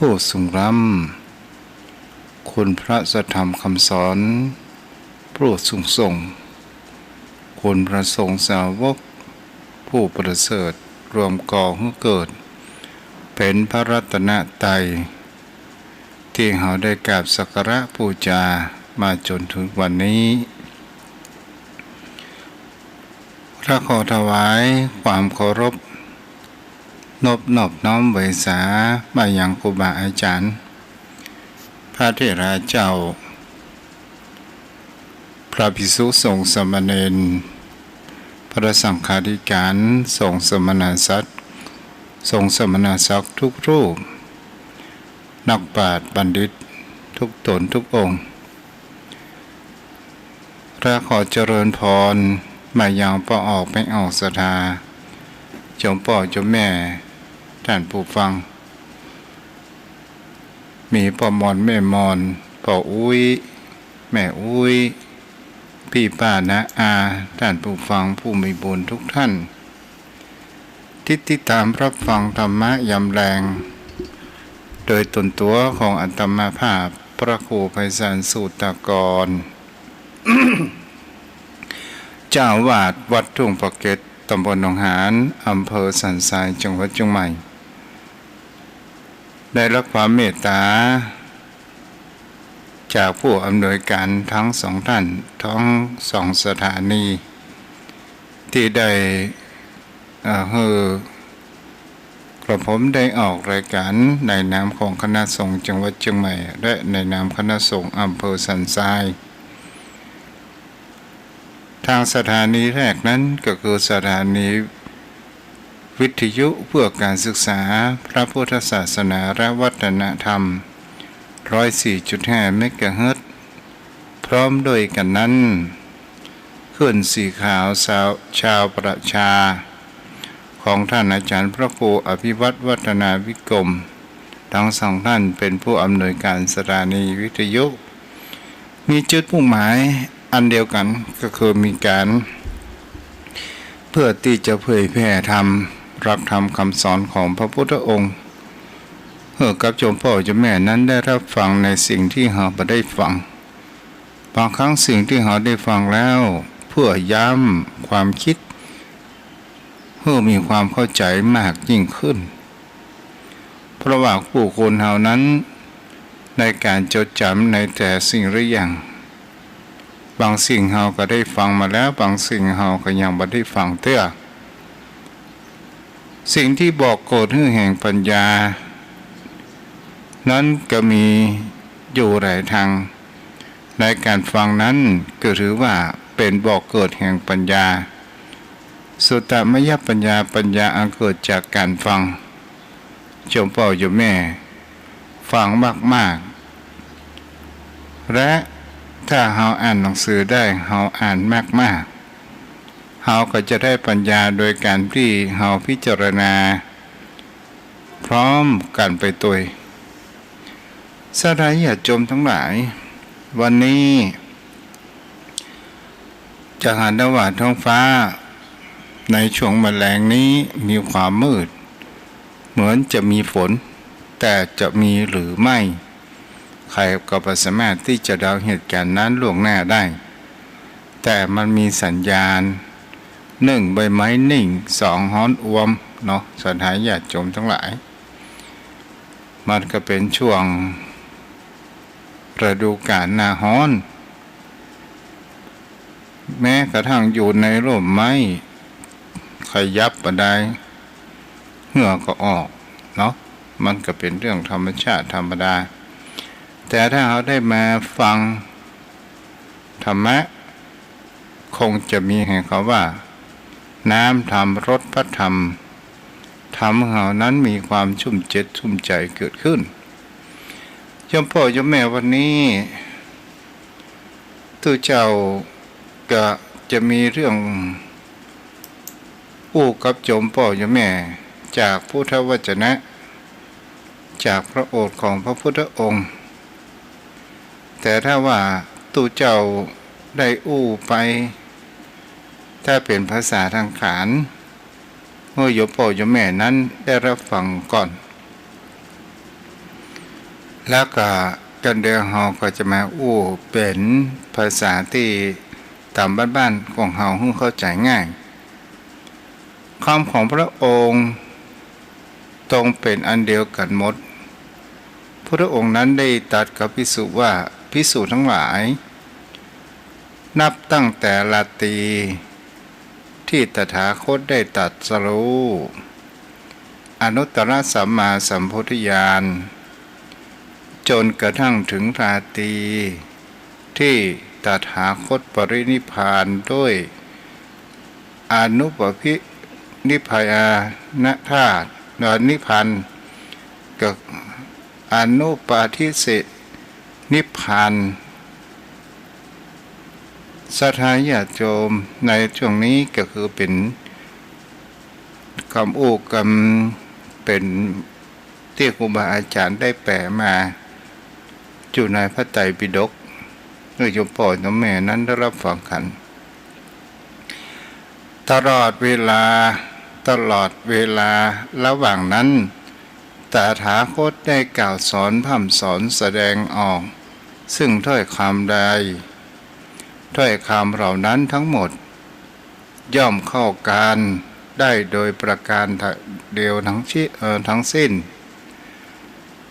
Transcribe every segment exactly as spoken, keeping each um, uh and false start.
ผู้สูงล้ำ คุณพระสัทธรรมคำสอน ผู้สูงส่ง คุณพระสงฆ์สาวก ผู้ประเสริฐ รวมก่อหื้อเกิด เป๋นพระรัตนตรัย ตี้เฮาได้กราบสักการะปู๋จามาจ๋นถึงวันนี้ ข้าขอถวายความเคารพ นบนอบน้อมไหว้สา มายังครูบาอาจ๋ารย์ พระเถราเจ้า พระภิกษุสงฆ์สามเณร พระสังฆาธิการ สงฆ์สมณศักดิ์ สงฆ์สมณศักดิ์ทุกรูป นักปราชญ์บัณฑิตทุกต๋นทุกองค์ และขอเจริญพรมายังป้อออกแม่ออกศรัทธา โยมป้อโยมแม่ ต้านผู้ฟัง มีป้อมอนแม่มอน ป้ออุ๊ย แม่อุ๊ย ปี้ป้าน้าอา ต้านผู้ฟังผู้มีบุญทุกท่าน ตี้ติดต๋ามรับฟังธรรมะยามแลง โดยต๋นตั๋วของอาตมาภาพ พระครูไพศาล สูตรากร เจ้าอาวาสวัดทุ่งปาเก็ด ต๋ำบลหนองหาน อำเภอสันทราย จังหวัดเจียงใหม่ ได้รับความเมตต๋า จากผู้อำนวยการทั้งสองท่าน ทั้งสองสถานี ตี้ได้ เอ่อ หื้อกระผมได้ออกรายการในนามของคณะสงฆ์จังหวัดเจียงใหม่ และในนามคณะสงฆ์อำเภอสันทราย ตางสถานีแรกนั้นก็คือสถานีวิทยุเพื่อการศึกษาพระพุทธศาสนาและวัฒนธรรม ร้อยสี่จุดห้าเมกะเฮิรตซ์ พร้อมด้วยกั๋นนั้น คลื่นสีขาวชาว ชาวประชา ของท่านอาจารย์พระครูอภิวัฒน์ วัฒนาวิกรม ทั้งสองท่านเป๋นผู้อำนวยการสถานีวิทยุ มีจุดมุ่งหมายอันเดียวกั๋น ก็คือมีก๋าน เพื่อตี้จะเผยแผ่ธรรม หลักธรรมคำสอนของพระพุทธองค์ หื้อกับโยมป้อโยมแม่นั้นได้รับฟังในสิ่งตี้เฮาบ่ได้ฟัง บางครั้งสิ่งตี้เฮาได้ฟังแล้ว เพื่อย้ำความกึ๊ด หื้อมีความเข้าใจ๋มากยิ่งขึ้น เพราะว่าผู้คนเฮานั้น ในก๋านจดจ๋ำในแต่สิ่งละอย่าง บางสิ่งเฮาก็ได้ฟังมาแล้ว บางสิ่งเฮาก็ยังบ่ได้ฟังเตื้อ สิ่งตี้บ่เกิดหื้อแห่งปัญญา นั้นก็มีอยู่หลายตาง ในก๋านฟังนั้นก็ถือว่าเป๋นบ่เกิดแห่งปัญญา สุตตมยปัญญา ปัญญาอันเกิดจากก๋านฟัง โยมป้อโยมแม่ ฟังมากๆ และถ้าเฮาอ่านหนังสือได้ เฮาอ่านมากๆ เฮาก็จะได้ปัญญาโดยก๋านตี้เฮาพิจารณาพร้อมกั๋นไปตวย ศรัทธาญาติโยมตังหลาย วันนี้ จะหันได้ว่าท้องฟ้าในช่วงแมลงนี้มีความมืด เหมือนจะมีฝน แต่จะมีหรือไม่ ใครก็บ่สามารถตี้จะเดาเหตุก๋ารณ์นั้นล่วงหน้าได้ แต่มันมีสัญญาณ นึ่ง ใบไม้นิ่ง สอง ฮ้อนอ่วมเนาะ ศรัทธาญาติโยมตังหลาย มันก็เป๋นช่วง ฤดูก๋าลหน้าฮ้อน แม้กระทั่งอยู่ในร่มไม้ ขยับบ่ได้ เหงื่อก็ออกเนาะ มันก็เป๋นเรื่องธรรมชาติธรรมดา แต่ถ้าเฮาได้มาฟังธรรมะ คงจะมีแห่งคำว่า น้ำธรรม รสพระธรรม ทำให้เฮานั้นมีความชุ่มเจ็ดชุ่มใจ๋เกิดขึ้น โยมป้อโยมแม่ วันนี้ ตุ๊เจ้าก็จะมีเรื่อง อู้กับโยมป้อโยมแม่ จากพุทธวจนะ จากพระโอษฐ์ของพระพุทธองค์ แต่ถ้าว่าตุ๊เจ้าได้อู้ไป ถ้าเป๋นภาษาทางขาน หื้อโยมป้อโยมแม่นั้นได้รับฟังก่อน แล้วก็กั๋นเดี๋ยวเฮาก็จะมาอู้เป๋นภาษาตี้ต๋ามบ้านๆ ของเฮาหื้อเข้าใจ๋ง่าย กำของพระองค์ตรงเป๋นอันเดียวกั๋นหมด พุทธองค์นั้นได้ตรัสกับภิกษุว่า ภิกษุทั้งหลาย นับตั้งแต่ราตรี ตี้ตถาคตได้ตรัสรู้อนุตตรสัมมาสัมโพธิญาณ จ๋นกระทั่งเถิงราตรี ตี้ตถาคตปรินิพพานด้วยอนุปพินิพพานธาตุ นิพพาน ก็ อนุปาทิเสสนิพพาน ศรัทธาญาติโยม ในช่วงนี้ก็คือเป๋นกำอู้กำเป๋นตี้ครูบาอาจ๋ารย์ได้แปลมา อยู่ในพระไตรปิฎก หื้อโยมป้อโยมแม่นั้นได้ฮับฟังกั๋น ตลอดเวลา ตลอดเวลาระหว่างนั้น ตถาคตได้กล่าวสอนพร่ำสอนแสดงออก ซึ่งถ้อยคำใด ถ้อยคำเหล่านั้นทั้งหมด ย่อมเข้าการได้โดยประการเดียวทั้งชิ- เอ่อ ทั้งสิ้น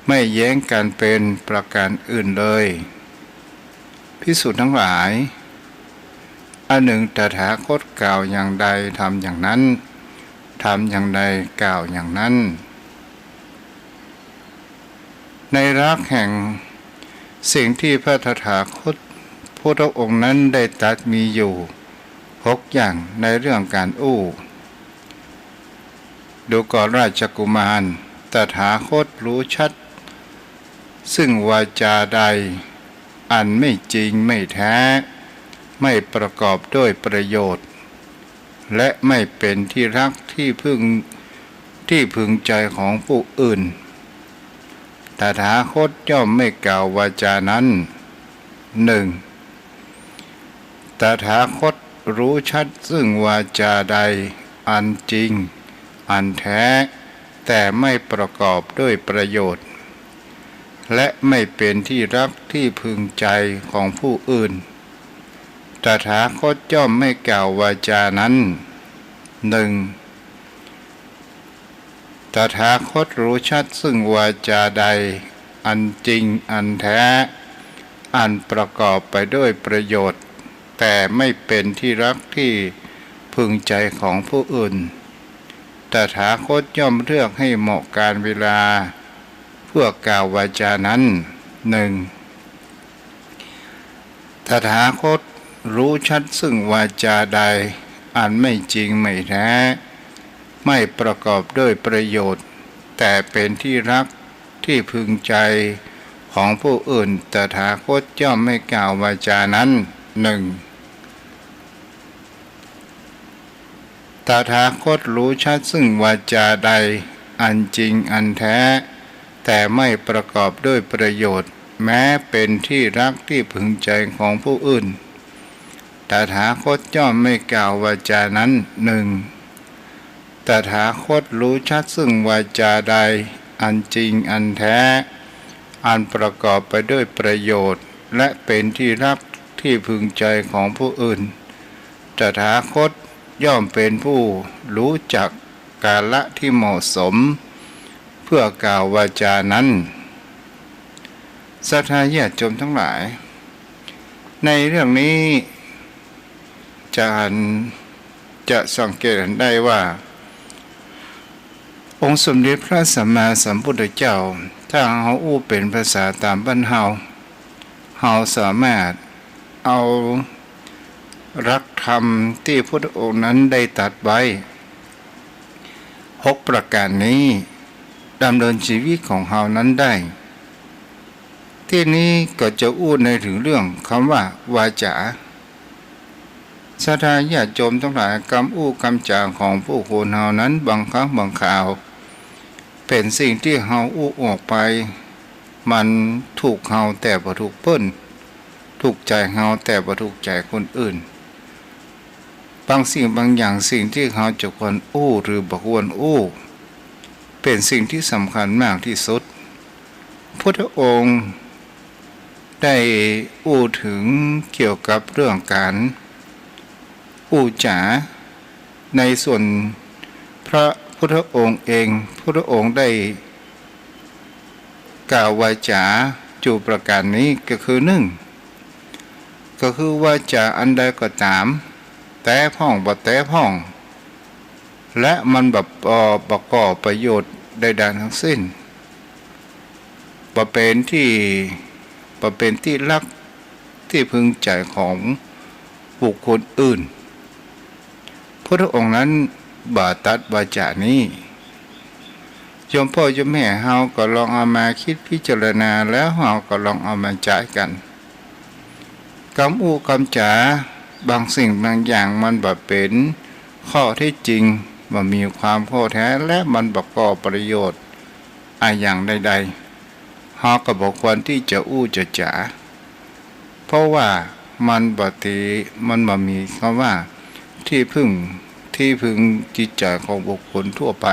ไม่แย้งกันเป็นประการอื่นเลย ภิกษุทั้งหลาย อันหนึ่งตถาคตกล่าวอย่างใด ทำอย่างนั้น ทำอย่างใด กล่าวอย่างนั้น ในหลักแห่งสิ่งที่พระตถาคตพุทธองค์นั้นได้ตรัสมีอยู่หกอย่างในเรื่องการอู้ ดูก่อนราชกุมาร ตถาคตรู้ชัด ซึ่งวาจาใด อันไม่จริงไม่แท้ ไม่ประกอบด้วยประโยชน์ และไม่เป็นที่รักที่พึง ที่พึงใจของผู้อื่น ตถาคตย่อมไม่กล่าววาจานั้น หนึ่ง ตถาคตรู้ชัดซึ่งวาจาใด อันจริง อันแท้ แต่ไม่ประกอบด้วยประโยชน์ และไม่เป็นที่รักที่พึงใจของผู้อื่น ตถาคตย่อมไม่กล่าววาจานั้น หนึ่ง ตถาคตรู้ชัดซึ่งวาจาใด อันจริง อันแท้ อันประกอบไปด้วยประโยชน์ แต่ไม่เป็นที่รักที่พึงใจของผู้อื่น ตถาคตย่อมเลือกให้เหมาะกาลเวลา เพื่อกล่าววาจานั้น หนึ่ง ตถาคตรู้ชัดซึ่งวาจาใด อันไม่จริงไม่แท้ ไม่ประกอบด้วยประโยชน์ แต่เป็นที่รักที่พึงใจของผู้อื่น ตถาคตย่อมไม่กล่าววาจานั้น หนึ่ง ตถาคตรู้ชัดซึ่งวาจาใด อันจริง อันแท้ แต่ไม่ประกอบด้วยประโยชน์ แม้เป็นที่รักที่พึงใจของผู้อื่น ตถาคตย่อมไม่กล่าววาจานั้น หนึ่ง ตถาคตรู้ชัดซึ่งวาจาใด อันจริง อันแท้ อันประกอบไปด้วยประโยชน์ และเป็นที่รักที่พึงใจของผู้อื่น ตถาคตย่อมเป็นผู้รู้จักกาละที่เหมาะสม เพื่อกล่าววาจานั้น ศรัทธาญาติโยมทั้งหลาย ในเรื่องนี้จะหัน จะสังเกตหันได้ว่า องค์สมเด็จพระสัมมาสัมพุทธเจ้า ถ้าเฮาอู้เป๋นภาษาต๋ามบ้านเฮา เฮาสามารถเอาหลักธรรมตี้พุทธองค์นั้นได้ตรัสไว้หกประการนี้ ดำเนินชีวิตของเฮานั้นได้ ตี้นี้ก็จะอู้ในเถิงเรื่องกำว่าวาจา ศรัทธาญาติโยมทั้งหลาย กำอู้กำจ๋าของผู้คนเฮานั้นบางครั้งบางคราว เป๋นสิ่งตี้เฮาอู้ออกไป มันถูกเฮาแต่บ่ถูกเปิ้น ถูกใจ๋เฮาแต่บ่ถูกใจ๋คนอื่น บางสิ่งบางอย่าง สิ่งตี้เฮาจะควรอู้หรือบ่ควรอู้ เป๋นสิ่งตี้สำคัญมากตี้สุด พุทธองค์ได้อู้เถิงเกี่ยวกับเรื่องก๋านอู้จ๋า ในส่วนพระพุทธองค์เอง พุทธองค์ได้กล่าววาจ๋าอยู่ประก๋านนี้ ก็คือนึ่ง ก็คือวาจ๋าอันใดก็ต๋าม แต๊พ่องบ่แต๊พ่อง และมันบ่ บ่ บ่ก่อประโยชน์ใดๆ ตึงสิ้น บ่เป๋นตี้ บ่เป๋นตี้ฮักตี้พึงใจ๋ของบุคคลอื่น พุทธองค์นั้นบ่ตรัสวาจ๋านี้ โยมป้อโยมแม่เฮาก็ลองเอามาคิดพิจารณา แล้วเฮาก็ลองเอามาใจ๊กั๋น กำอู้กำจ๋าบางสิ่งบางอย่างมันบ่เป๋นข้อเท็จจริง บ่มีความแท้ และมันบ่ก่อประโยชน์อะหยังใดๆ เฮาก็บ่ควรตี้จะอู้จะจ๋า เพราะว่ามันบ่ตี้ มันบ่มีกำว่าตี้พึ่ง ตี้พึงจิตใจ๋ของบุคคลทั่วไป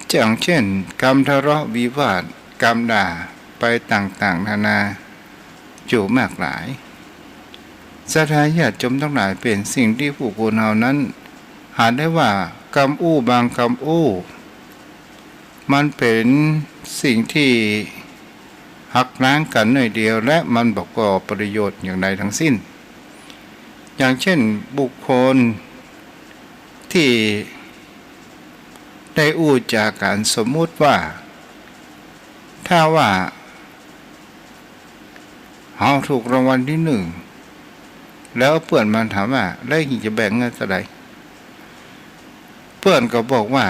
อย่างเจ้น กำทะเลาะวิวาท กำด่าไปต่างๆ นานา อยู่มากหลาย ศรัทธาญาติโยมตังหลาย เป๋นสิ่งตี้ผู้คนเฮานั้น หาได้ว่ากำอู้บางกำอู้ มันเป๋นสิ่งตี้หักล้างกั๋นหน้อยเดียว และมันบ่ก่อประโยชน์อย่างใดตึงสิ้น อย่างเจ้น บุคคลตี้ได้อู้จ๋ากั๋น สมมุติว่า ถ้าว่า เฮาถูกรางวัลตี้นึ่ง แล้วเปื้อนมันถามว่า แล้วจะแบ่งหื้อเต้าใด เปื้อนก็บอกว่า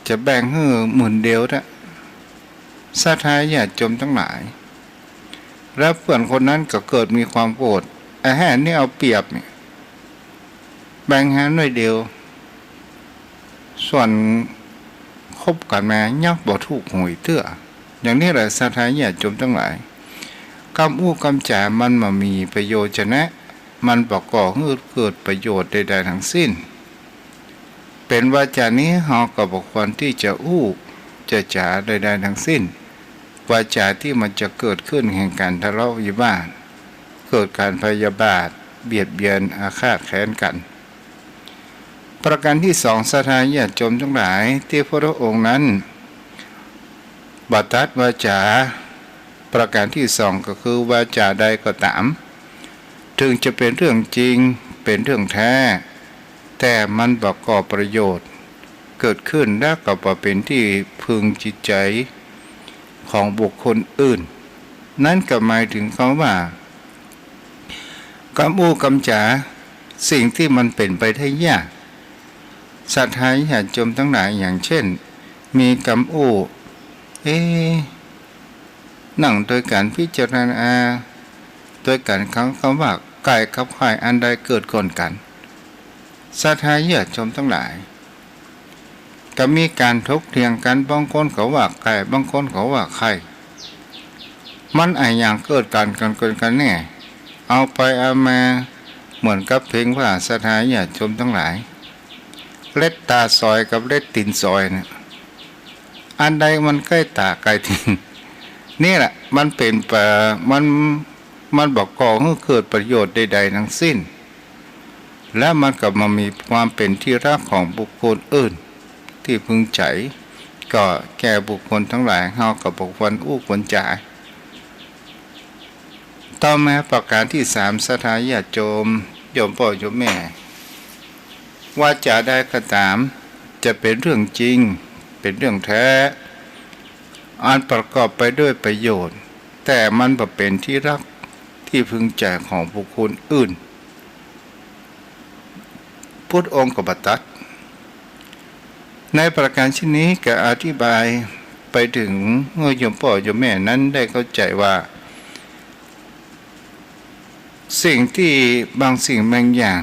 จะแบ่งหื้อหมื่นเดียวเต๊อะ ศรัทธาญาติโยมตังหลาย แล้วเปื้อนคนนั้นก็เกิดมีความโกรธ ไอ้แห่นี่เอาเปรียบเนี่ย แบ่งหื้อหน้อยเดียว ส่วนคบกั๋นมายังบ่ถูกหวยเตื้อ อย่างนี้แหละ ศรัทธาญาติโยมตังหลาย กำอู้กำจ๋ามันบ่มีประโยชน์จะแนะ มันบ่ก่อหื้อเกิดประโยชน์ใดๆ ตึงสิ้น เป๋นวาจ๋านี้เฮาก็บ่ควรตี้จะอู้จะจ๋าใดๆ ตึงสิ้น วาจ๋าตี้มันจะเกิดขึ้นแห่งก๋านทะเลาะวิวาท เกิดก๋านพยาบาท เบียดเบียนอาฆาตแค้นกั๋น ประก๋านตี้สอง ศรัทธาญาติโยมตังหลาย ตี้พระองค์นั้นบ่ตรัสวาจ๋า ประก๋านตี้สองก็คือวาจ๋าใดก็ต๋าม เถิงจะเป๋นเรื่องจริง เป๋นเรื่องแท้ แต่มันบ่ก่อประโยชน์เกิดขึ้น และก็บ่เป๋นตี้พึงจิตใจ๋ของบุคคลอื่น นั้นก็หมายเถิงกำว่า กำอู้กำจ๋าสิ่งตี้มันเป๋นไปได้ยาก ศรัทธาญาติโยมตังหลาย อย่างเจ้น มีกำอู้ เอ๊ะ นั่งโดยก๋านพิจารณา โดยก๋านกำ กำว่าใค่กับใค่อันใดเกิดก่อนกั๋น ศรัทธาญาติโยมตังหลาย ก็มีก๋านถกเถียงกั๋น บางคนก็ว่าใค่ บางคนก็ว่าใค่ มันอะหยังเกิดก๋าน ก๋าน เกิดก๋านแน่ เอาไปเอามาเหมือนกับเพลงว่า ศรัทธาญาติโยมตังหลาย เล็บต๋าสอยกับเล็บตี๋นสอยเนี่ย อันใดมันใก้ต๋าใก้ตี๋น นี่แหละมันเป๋นปะ มัน มันบ่ก่อหื้อเกิดประโยชน์ใดๆ ตึงสิ้น และมันก็บ่มีความเป๋นตี้ฮักของบุคคลอื่นตี้พึงใจ๋ ก็แก่บุคคลตังหลาย เฮาก็บ่ควรอู้ควรจ๋า ต่อมาประก๋านตี้สาม ศรัทธาญาติโยม โยมป้อโยมแม่ วาจ๋าใดก็ต๋าม จะเป๋นเรื่องจริง เป๋นเรื่องแท้ อันประกอบไปด้วยประโยชน์ แต่มันบ่เป๋นตี้ฮักตี้พึงใจ๋ของบุคคลอื่น พุทธองค์ก็บ่ตรัส ในประก๋านเช่นนี้ก็อธิบายไปเถิงหื้อโยมป้อโยมแม่นั้นได้เข้าใจ๋ว่า สิ่งตี้บางสิ่งบางอย่าง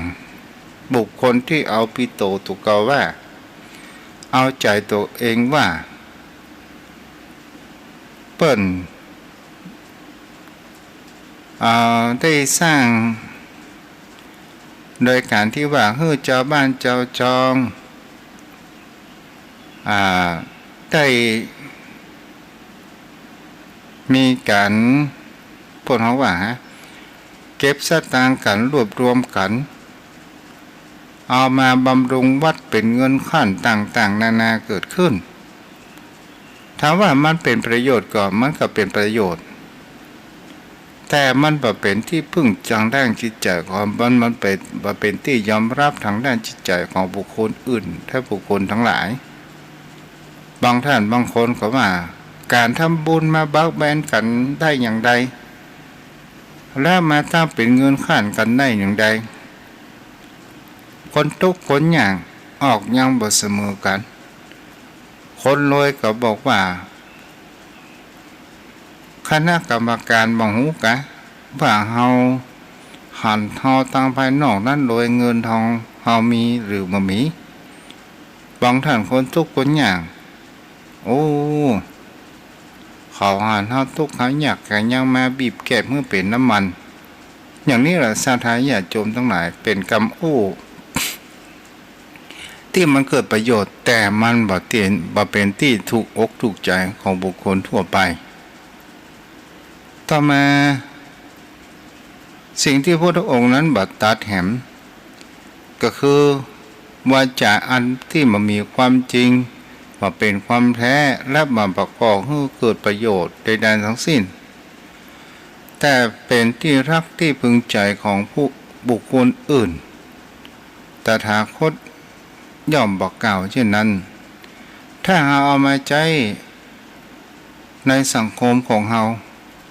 บุคคลตี้เอาปิโตตั๋วเก่าว่า เอาใจ๋ตั๋วเองว่า เปิ้น อ่า ได้สร้าง โดยก๋านตี้ว่าหื้อจาวบ้านจาวจอง อ่า ได้ มีก๋าน พวกเฮาว่าฮะ เก็บสตางค์กั๋น รวบรวมกั๋น เอามาบำรุงวัด เป๋นเงินข้านต่างๆ นานาเกิดขึ้น ถามว่ามันเป๋นประโยชน์ก่อ มันก็เป๋นประโยชน์ แต่มันบ่เป๋นตี้พึ่งตางด้านจิตใจ๋ของ มัน มันเป๋น บ่เป๋นตี้ยอมฮับตางด้านจิตใจ๋ของบุคคลอื่น และบุคคลตังหลาย บางต้านบางคนก็ว่า ก๋านทำบุญมาเบิกแบนกั๋นได้อย่างใด และมาตั้งเป๋นเงินข้านกั๋นได้อย่างใด คนตุ๊กข์คนยากออกยังบ่เสมอกั๋น คนรวยก็บอกว่า คณะกรรมการบ่ฮู้กา ว่าเฮา หันเฮาตางภายนอกนั้นรวย เงินทองเฮามีหรือบ่มี บางต้านคนตุ๊กข์คนยาก โอ้ เขาหันเฮาตุ๊กข์เฮายาก ก็ยังมาบีบแกบหื้อเป๋นน้ำมัน อย่างนี้แหละ ศรัทธาญาติโยมตังหลาย เป๋นกำอู้ ตี้มันเกิดประโยชน์ แต่มันบ่เป๋น บ่เป๋นตี้ถูกอกถูกใจ๋ของบุคคลทั่วไป ต่อมา สิ่งตี้พุทธองค์นั้นบ่ตรัสแหม ก็คือ วาจ๋าอันตี้บ่มีความจริง บ่เป๋นความแท้ และบ่ประกอบหื้อเกิดประโยชน์ใดๆ ตังสิ้น แต่เป๋นตี้ฮักตี้พึงใจ๋ของผู้ บุคคลอื่น ตถาคตย่อมบ่กล่าวเช่นนั้น ถ้าเฮาเอามาใจ๊ในสังคมของเฮา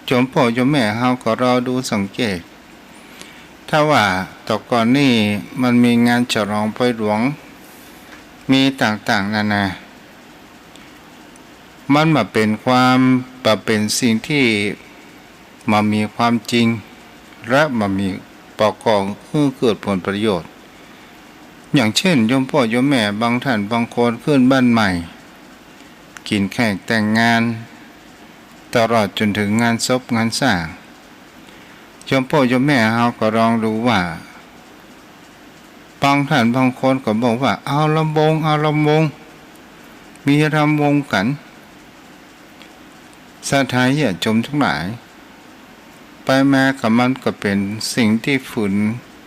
โยมป้อโยมแม่เฮาก็ลองดูสังเกต ถ้าว่าแต่ก่อนนี้มันมีงานฉลองปอยหลวง มีต่างๆ นานา มันบ่เป๋นความ บ่เป๋นสิ่งตี้บ่มีความจริง และบ่มีประกอบหื้อเกิดผลประโยชน์ อย่างเช่น โยมป้อโยมแม่บางต้านบางคนขึ้นบ้านใหม่ กิ๋นแขกแต่งงาน ตลอดจ๋นเถิงงานศพงานสร้าง โยมป้อโยมแม่เฮาก็ลองดูว่า บางต้านบางคนก็บอกว่า เอาลำวง เอาลำวง มีลำวงกั๋น ศรัทธาญาติโยมตังหลาย ไปมาก็มันก็เป๋นสิ่งตี้ฝืน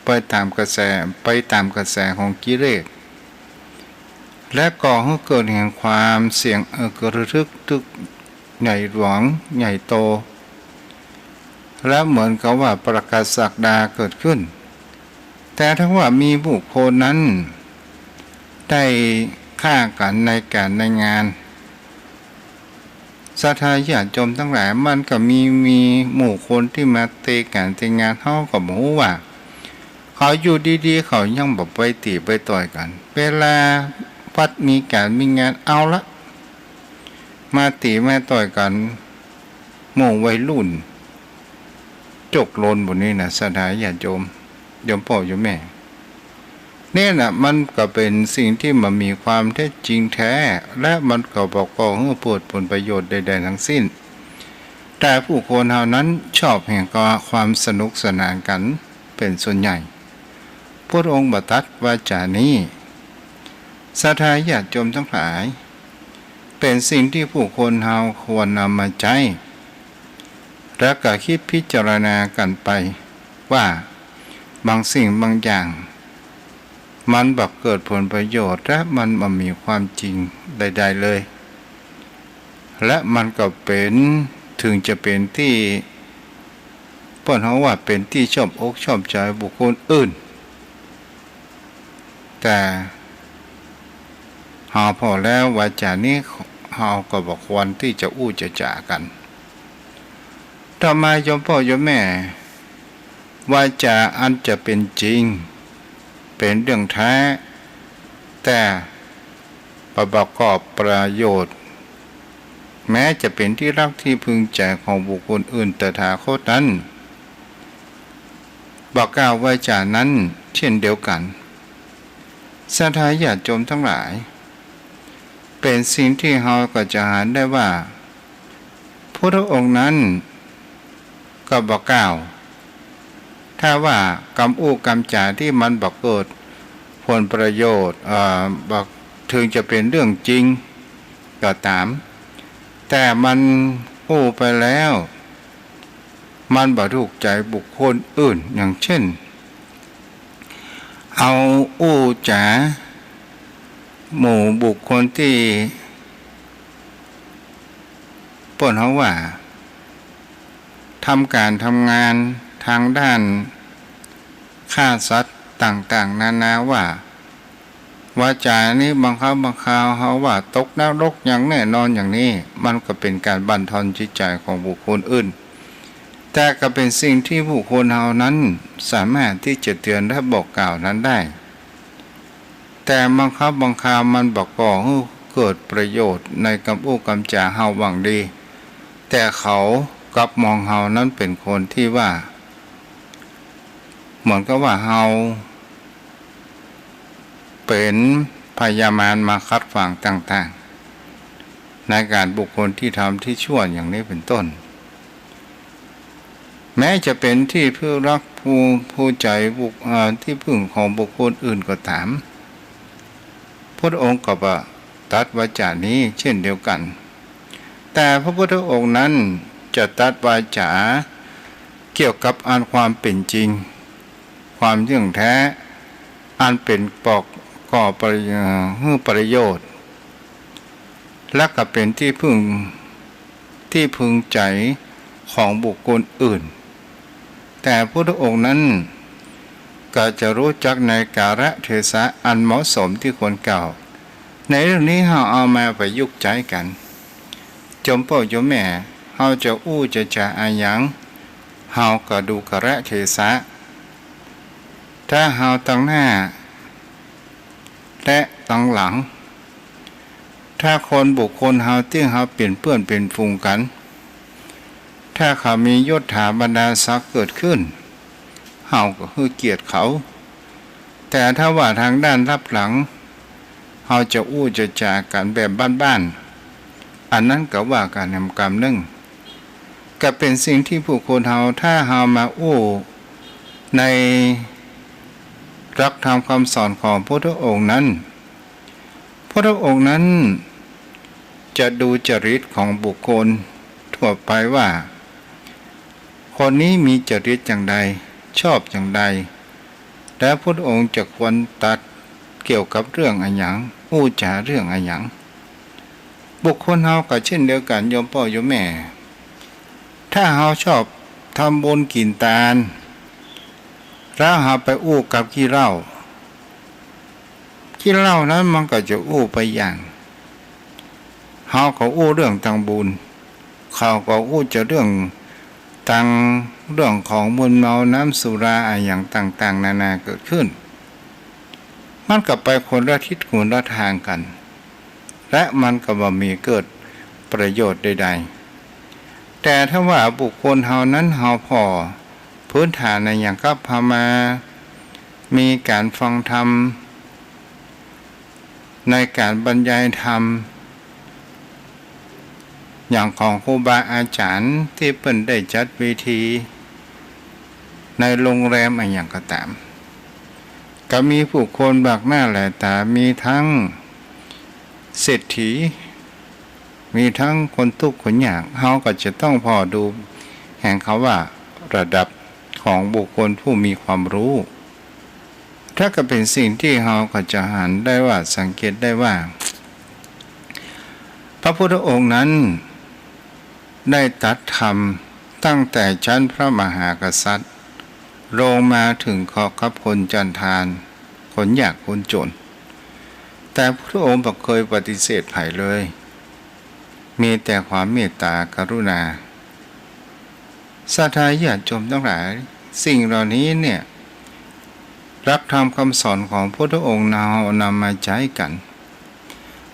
ไปต๋ามกระแส ไปต๋ามกระแสของกิเลส และก่อหื้อเกิดแห่งความเสียงเอิกระทึกตึกใหญ่หลวงใหญ่โต และเหมือนกับว่าประกาศศักดาเกิดขึ้น แต่ถ้าว่ามีบุคคลนั้นได้ฆ่ากั๋นในก๋านในงาน ศรัทธาญาติโยมตังหลาย มันก็มี มีหมู่คนตี้มาเตก๋านเตงาน เฮาก็บ่ฮู้ว่า เขาอยู่ดีๆ เขายังบ่ไปตี๋ไปต่อยกั๋น เวลาวัดมีก๋านมีงาน เอาละ มาตี๋มาต่อยกั๋น หมู่วัยรุ่น จกลนบ่านี้นะ ศรัทธาญาติโยม โยมป้อโยมแม่ เนี่ยนะ มันก็เป๋นสิ่งตี้บ่มีความแท้จริงแท้ และมันก็บ่ก่อหื้อเกิดผลประโยชน์ใดๆ ตังสิ้น แต่ผู้คนเฮานั้นชอบแห่งความสนุกสนานกั๋นเป๋นส่วนใหญ่ พุทธองค์บ่ตรัสวาจ๋านี้ ศรัทธาญาติโยมตังหลาย เป๋นสิ่งตี้ผู้คนเฮาควรนำมาใจ๊ และก็กึ๊ดพิจารณากั๋นไปว่า บางสิ่งบางอย่าง มันบ่เกิดผลประโยชน์ และมันบ่มีความจริงใดๆ เลย และมันก็เป๋น เถิงจะเป๋นตี้ เปิ้นเฮาว่าเป๋นตี้ชอบอกชอบใจ๋บุคคลอื่น แต่เฮาผ่อแล้ววาจ๋านี้ เฮาก็บ่ควรตี้จะอู้จะจ๋ากั๋น ต่อมาโยมป้อโยมแม่ วาจ๋าอันจะเป๋นจริง เป๋นเรื่องแท้ แต่บ่ประกอบประโยชน์ แม้จะเป๋นตี้ฮักตี้พึงใจ๋ของบุคคลอื่น ตถาคตนั้น บ่กล่าววาจ๋านั้นเช่นเดียวกั๋น ศรัทธาญาติโยมตังหลาย เป๋นสิ่งตี้เฮาก็จะหันได้ว่า พุทธองค์นั้นก็บ่กล่าว ถ้าว่ากำอู้กำจ๋าตี้มันบ่เกิดผลประโยชน์ เอ่อ บ่ เถิงจะเป๋นเรื่องจริงก็ต๋าม แต่มัน อู้ไปแล้ว มันบ่ถูกใจ๋บุคคลอื่น อย่างเช่น เอาอู้จ๋าหมู่บุคคลตี้ เปิ้นเฮาว่า ทำก๋านทำงานตางด้านฆ่าสัตว์ต่างๆ นานาว่า วาจ๋านี้บางครั้งบางคราวเฮาว่าตกนรกอย่างแน่นอนอย่างนี้ มันก็เป๋นก๋านบั่นทอนจิตใจ๋ของบุคคลอื่น แต่ก็เป๋นสิ่งตี้บุคคลเฮานั้นสามารถตี้จะเตื๋อนและบอกกล่าวนั้นได้ แต่บางครั้งบางคราวมันบ่ก่อหื้อเกิดประโยชน์ในกำอู้กำจ๋าเฮาหวังดี แต่เขากลับมองเฮานั้นเป๋นคนตี้ว่า เหมือนกับว่าเฮาเป๋นพญามารมาขัดขวางต่างๆ ในก๋านบุคคลตี้ทำตี้ชั่วอย่างนี้เป๋นต้น แม้จะเป๋นตี้พึ่งฮักผู้ ผู้ใจ๋บุค เอ่อ ตี้พึ่งของบุคคลอื่นก็ต๋าม พุทธองค์ก็บ่ตรัสวาจ๋านี้เช่นเดียวกั๋น แต่พระพุทธองค์นั้นจะตรัสวาจ๋าเกี่ยวกับอันความเป๋นจริง ความเที่ยงแท้ อันเป๋นปอก ก่อประโยชน์ หื้อประโยชน์ และก็เป๋นตี้พึ่ง ตี้พึงใจ๋ของบุคคลอื่น แต่พุทธองค์นั้นก็จะฮู้จักในกาลเทศะอันเหมาะสมตี้ควรกล่าว ในเรื่องนี้เฮาเอามาประยุกต์ใจ๊กั๋น โยมป้อโยมแม่ เฮาจะอู้จะจ๋าอะหยัง เฮาก็ดูกาลเทศะ ถ้าเฮาตังหน้า และตังหลัง ถ้าคนบุคคลเฮาตี้เฮาเป๋นเปื้อนเป๋นฝูงกั๋น ถ้าเขามียศถาบรรดาศักดิ์เกิดขึ้น เฮาก็หื้อเกียรติเขา แต่ถ้าว่าตางด้านลับหลัง เฮาจะอู้จะจ๋ากั๋นแบบบ้านๆ อันนั้นก็ว่ากั๋นแหมกำนึ่ง ก็เป๋นสิ่งตี้บุคคลเฮา ถ้าเฮามาอู้ในหลักธรรมคำสอนของพุทธองค์นั้น พุทธองค์นั้นจะดูจริตของบุคคลทั่วไปว่า คนนี้มีจริตอย่างใด ชอบอย่างใด และพุทธองค์จะควรตรัสเกี่ยวกับเรื่องอะหยัง อู้จ๋าเรื่องอะหยัง บุคคลเฮาก็เช่นเดียวกั๋นโยมป้อโยมแม่ ถ้าเฮาชอบทำบุญกิ๋นตาน แล้วเฮาไปอู้กับขี้เหล้า ขี้เหล้านั้นมันก็จะอู้ไปอย่าง เฮาก็อู้เรื่องตางบุญ เขาก็อู้จะเรื่องตาง เรื่องของมึนเมาน้ำสุราอะหยังต่างๆ นานาเกิดขึ้น มันก็ไปคนละทิศคนละตางกั๋น และมันก็บ่มีเกิดประโยชน์ใดๆ แต่ถ้าว่าบุคคลเฮานั้นเฮาผ่อพื้นฐานในอย่างกับเฮามามีก๋านฟังธรรม ในก๋านบรรยายธรรม อย่างของครูบาอาจ๋ารย์ตี้เปิ้นได้จัดเวทีในโรงแรมอะหยังก็ต๋าม ก็มีผู้คนมากหน้าหลายต๋า มีตึงเศรษฐี มีตึงคนตุ๊กข์คนยาก เฮาก็จะต้องผ่อดูแหมกำว่าระดับของบุคคลผู้มีความฮู้ ถ้าก็เป๋นสิ่งตี้เฮาก็จะหันได้ว่า สังเกตได้ว่า พระพุทธองค์นั้นได้ตรัสธรรมตั้งแต่ชั้นพระมหากษัตริย์ ลงมาเถิงขอบกับคนจันทาน คนยากคนจน แต่พุทธองค์บ่เกยปฏิเสธใผเลย มีแต่ความเมตตากรุณา ศรัทธาญาติโยมตังหลาย สิ่งเหล่านี้เนี่ย หลักธรรมคำสอนของพุทธองค์เฮานำมาใจ๊กั๋น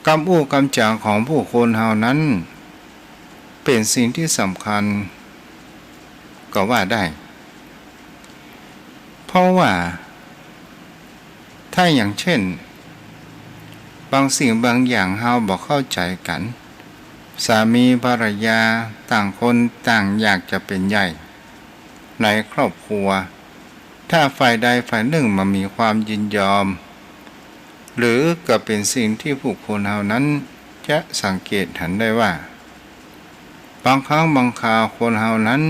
กำอู้กำจ๋าของบุคคลเฮานั้น เป๋นสิ่งตี้สำคัญก็ว่าได้ เพราะว่า ถ้าอย่างเช่น บางสิ่งบางอย่างเฮาบ่เข้าใจ๋กั๋น สามีภรรยาต่างคนต่างอยากจะเป๋นใหญ่ในครอบครัว ถ้าฝ่ายใดฝ่ายนึ่งบ่มีความยินยอม หรือก็เป๋นสิ่งตี้บุคคลเฮานั้นจะสังเกตหันได้ว่า บางครั้งบางคราวคนเฮานั้น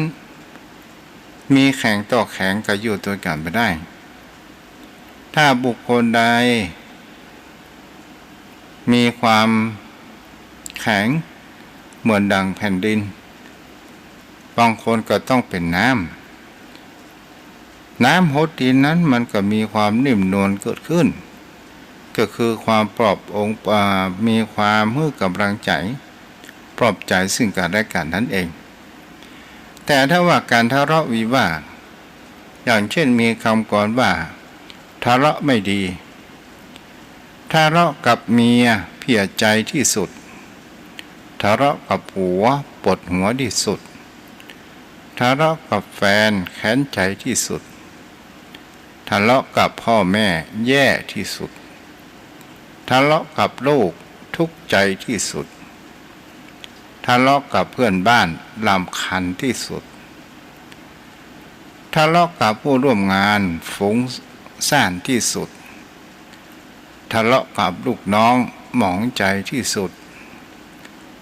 มีแข็งต่อแข็งก็อยู่ตวยกั๋นบ่ได้ ถ้าบุคคลใดมีความแข็งเหมือนดั่งแผ่นดิน บางคนก็ต้องเป๋นน้ำ น้ำหดดินนั้นมันก็มีความนิ่มนวลเกิดขึ้น ก็คือความปลอบอง อ่า มีความหื้อก๋ำลังใจ๋ ปลอบใจ๋ซึ่งกั๋นและกั๋นนั้นเอง แต่ถ้าว่าก๋านทะเลาะวิวาท อย่างเช่นมีกำกรอนว่า ทะเลาะไม่ดี ทะเลาะกับเมียเพลียใจ๋ตี้สุด ทะเลาะกับผัวปวดหัวตี้สุด ทะเลาะกับแฟนแค้นใจ๋ตี้สุด ทะเลาะกับพ่อแม่แย่ตี้สุด ทะเลาะกับลูกทุกข์ใจ๋ตี้สุด ทะเลาะกับเพื่อนบ้านรำคาญตี้สุด ทะเลาะกับผู้ร่วมงานฟุ้งซ่านตี้สุด ทะเลาะกับลูกน้องหมองใจ๋ตี้สุด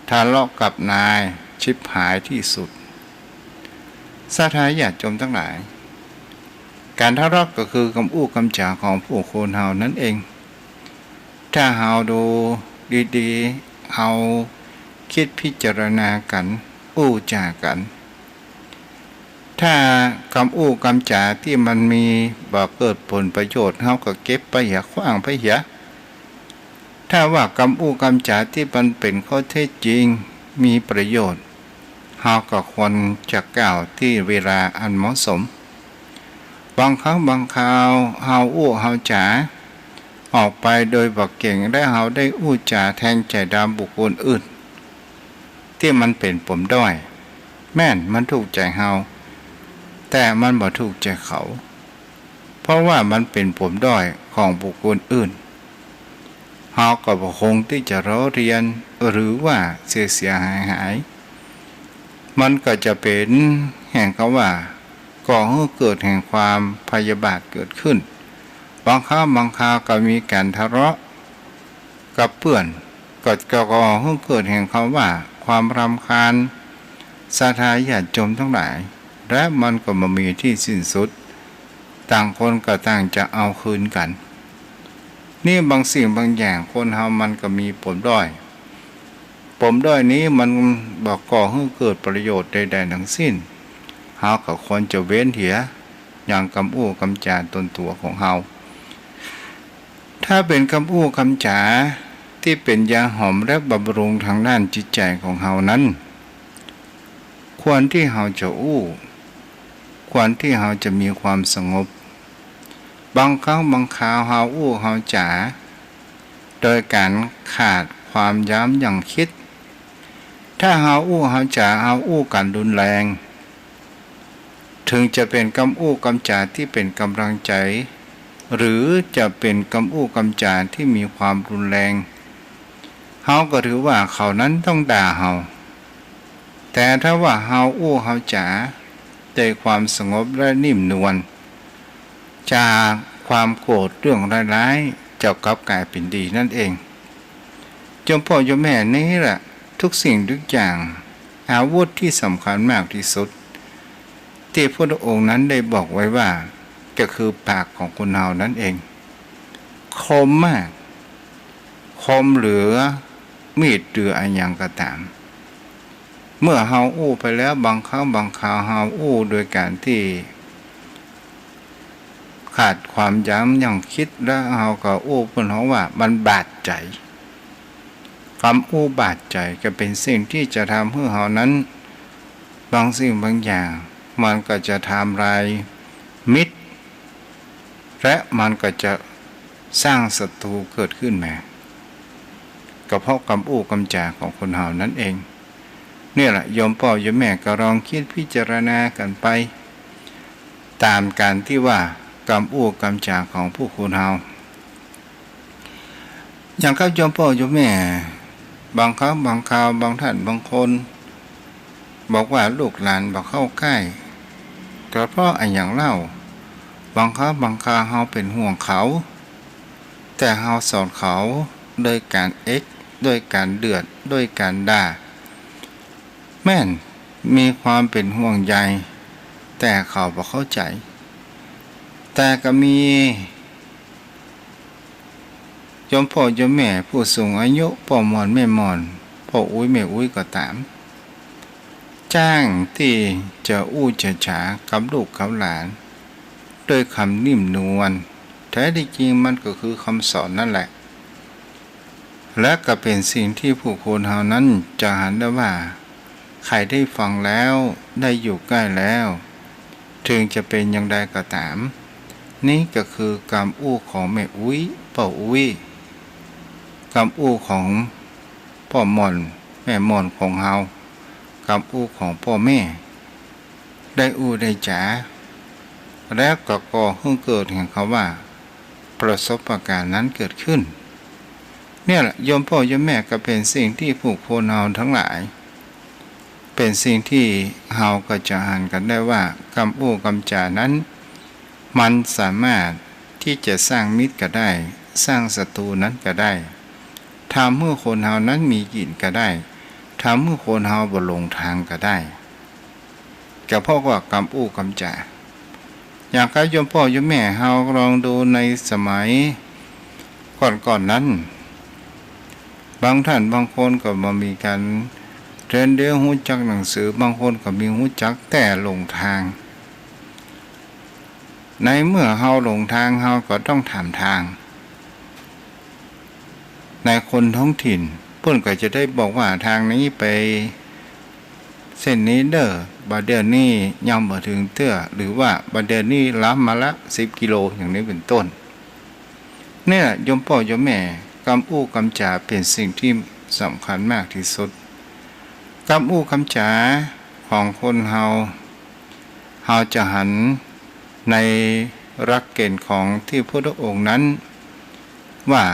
ทะเลาะกับนายฉิบหายตี้สุด ศรัทธาญาติโยมตังหลาย ก๋านทะเลาะก็คือกำอู้กำจ๋าของผู้คนเฮานั้นเอง ถ้าเฮาดูดีๆ เฮาคิดพิจารณากั๋น อู้จ๋ากั๋น ถ้ากำอู้กำจ๋าตี้มันมีบ่เกิดผลประโยชน์ เฮาก็เก็บไปเหีย ขว้างไปเหีย ถ้าว่ากำอู้กำจ๋าตี้มันเป๋นข้อเท็จจริง มีประโยชน์ เฮาก็ควรจะกล่าวตี้เวลาอันเหมาะสม บางครั้งบางคราวเฮาอู้เฮาจ๋าออกไปโดยบ่เก๋ง และเฮาได้อู้จ๋าแทงใจ๋ดำบุคคลอื่น ตี้มันเป๋นปมด้อย แม่นมันถูกใจ๋เฮา แต่มันบ่ถูกใจ๋เขา เพราะว่ามันเป๋นปมด้อยของบุคคลอื่น เฮาก็บ่ควรตี้จะล้อเลียน หรือว่าเสียเสียหายหาย มันก็จะเป๋นแห่งกำว่า ก่อหื้อเกิดแห่งความพยาบาทเกิดขึ้น บางครั้งบางคราวก็มีก๋านทะเลาะกับเปื้อน ก็ ก็ก่อหื้อเกิดแห่งกำว่า ความรำคาญ ศรัทธาญาติโยมตังหลาย และมันก็บ่มีตี้สิ้นสุด ต่างคนก็ต่างจะเอาคืนกั๋น นี่บางสิ่งบางอย่างคนเฮามันก็มีปมด้อย ปมด้อยนี้มันบ่ก่อหื้อเกิดประโยชน์ใดๆ ตังสิ้น เฮาก็ควรจะเว้นเหีย อย่างกำอู้กำจ๋าตนตั๋วของเฮา ถ้าเป๋นกำอู้กำจ๋าตี้เป๋นยาหอมและบำรุงตางด้านจิตใจ๋ของเฮานั้น ควรตี้เฮาจะอู้ ควรตี้เฮาจะมีความสงบ บางครั้งบางคราวเฮาอู้เฮาจ๋าโดยก๋านขาดความยับยั้งคิด ถ้าเฮาอู้เฮาจ๋า เฮาอู้กั๋นรุนแรง เถิงจะเป๋นกำอู้กำจ๋าตี้เป๋นก๋ำลังใจ๋ หรือจะเป๋นกำอู้กำจ๋าตี้มีความรุนแรง เฮาก็ถือว่าเขานั้นต้องด่าเฮา แต่ถ้าว่าเฮาอู้เฮาจ๋าโดยความสงบและนิ่มนวล จากความโกรธเรื่องร้ายๆ จะกลับก๋ายเป๋นดีนั่นเอง โยมป้อโยมแม่ นี่แหละ ทุกสิ่งทุกอย่าง อาวุธตี้สำคัญมากตี้สุด ตี้พระพุทธองค์นั้นได้บอกไว้ว่า ก็คือปากของคนเฮานั้นเอง คมมาก คมเหลือมีดเหลืออะหยังก็ต๋าม เมื่อเฮาอู้ไปแล้ว บางครั้งบางคราวเฮาอู้โดยก๋านตี้ขาดความยับยั้งคิด แล้วเฮาก็อู้เปิ้นฮ้องว่ามันบาดใจ๋ กำอู้บาดใจ๋ก็เป๋นสิ่งตี้จะทำหื้อเฮานั้น บางสิ่งบางอย่างมันก็จะทำลายมิตร และมันก็จะสร้างศัตรูเกิดขึ้นมา ก็เพราะกำอู้กำจ๋าของคนเฮานั้นเอง นี่แหละโยมป้อโยมแม่ก็ลองคิดพิจารณากั๋นไป ต๋ามก๋านตี้ว่ากำอู้กำจ๋าของผู้คนเฮา อย่างกับโยมป้อโยมแม่ บางครั้งบางคราวบางท่านบางคน บอกว่าลูกหลานบ่เข้าใก้ ก็เพราะอะหยังเล่า บางครั้งบางคราวเฮาเป๋นห่วงเขา แต่เฮาสอนเขาโดยก๋านเอ็ด โดยก๋านเดือด โดยก๋านด่า แม่นมีความเป๋นห่วงใย แต่เขาบ่เข้าใจ๋ แต่ก็มี โยมป้อโยมแม่ผู้สูงอายุ ป้อหม่อนแม่หม่อน ป้ออุ๊ยแม่อุ๊ยก็ต๋าม จ้างตี้จะอู้จะจ๋ากับลูกกับหลาน โดยกำนิ่มนวล แท้ตี้จริงมันก็คือคำสอนนั้นแหละ และก็เป๋นสิ่งตี้ผู้คนเฮานั้นจะหันได้ว่า ใผได้ฟังแล้ว ได้อยู่ใก้แล้ว เถิงจะเป๋นอย่างใดก็ต๋าม นี้ก็คือกำอู้ของแม่อุ๊ย ป้ออุ๊ย กำอู้ของป้อหม่อน แม่หม่อนของเฮา กำอู้ของป้อแม่ ได้อู้ได้จ๋า แล้วก็ก่อหื้อเกิดแห่งกำว่า ประสบการณ์นั้นเกิดขึ้น เนี่ยแหละ โยมป้อโยมแม่ ก็เป๋นสิ่งตี้ผู้คนเฮาตังหลาย เป๋นสิ่งตี้เฮาก็จะหันกั๋นได้ว่า กำอู้กำจ๋านั้น มันสามารถตี้จะสร้างมิตรก็ได้ สร้างศัตรูนั้นก็ได้ ทำหื้อคนเฮานั้นมีกิ๋นก็ได้ ทำหื้อคนเฮาบ่หลงตางก็ได้ ก็เพราะว่ากำอู้กำจ๋า อย่างกับโยมป้อโยมแม่เฮาลองดูในสมัยก่อนๆ นั้น บางต้านบางคนก็บ่มีก๋านเรียนรู้ฮู้จักหนังสือ บางคนก็มีฮู้จักแต่หลงตาง ในเมื่อเฮาหลงตาง เฮาก็ต้องถามตาง ในคนท้องถิ่น เปิ้นก็จะได้บอกว่า ตางนี้ไปเส้นนี้เน่อ บ่าเดี่ยวนี้ยังบ่เถิงเตื้อ หรือว่าบ่าเดี่ยวนี้ล้ำมาละสิบกิโล อย่างนี้เป๋นต้น เนี่ย โยมป้อโยมแม่ กำอู้กำจ๋าเป๋นสิ่งตี้สำคัญมากตี้สุด กำอู้กำจ๋าของคนเฮา เฮาจะหันในหลักเก๋ณฑ์ของตี้พุทธองค์นั้น ว่า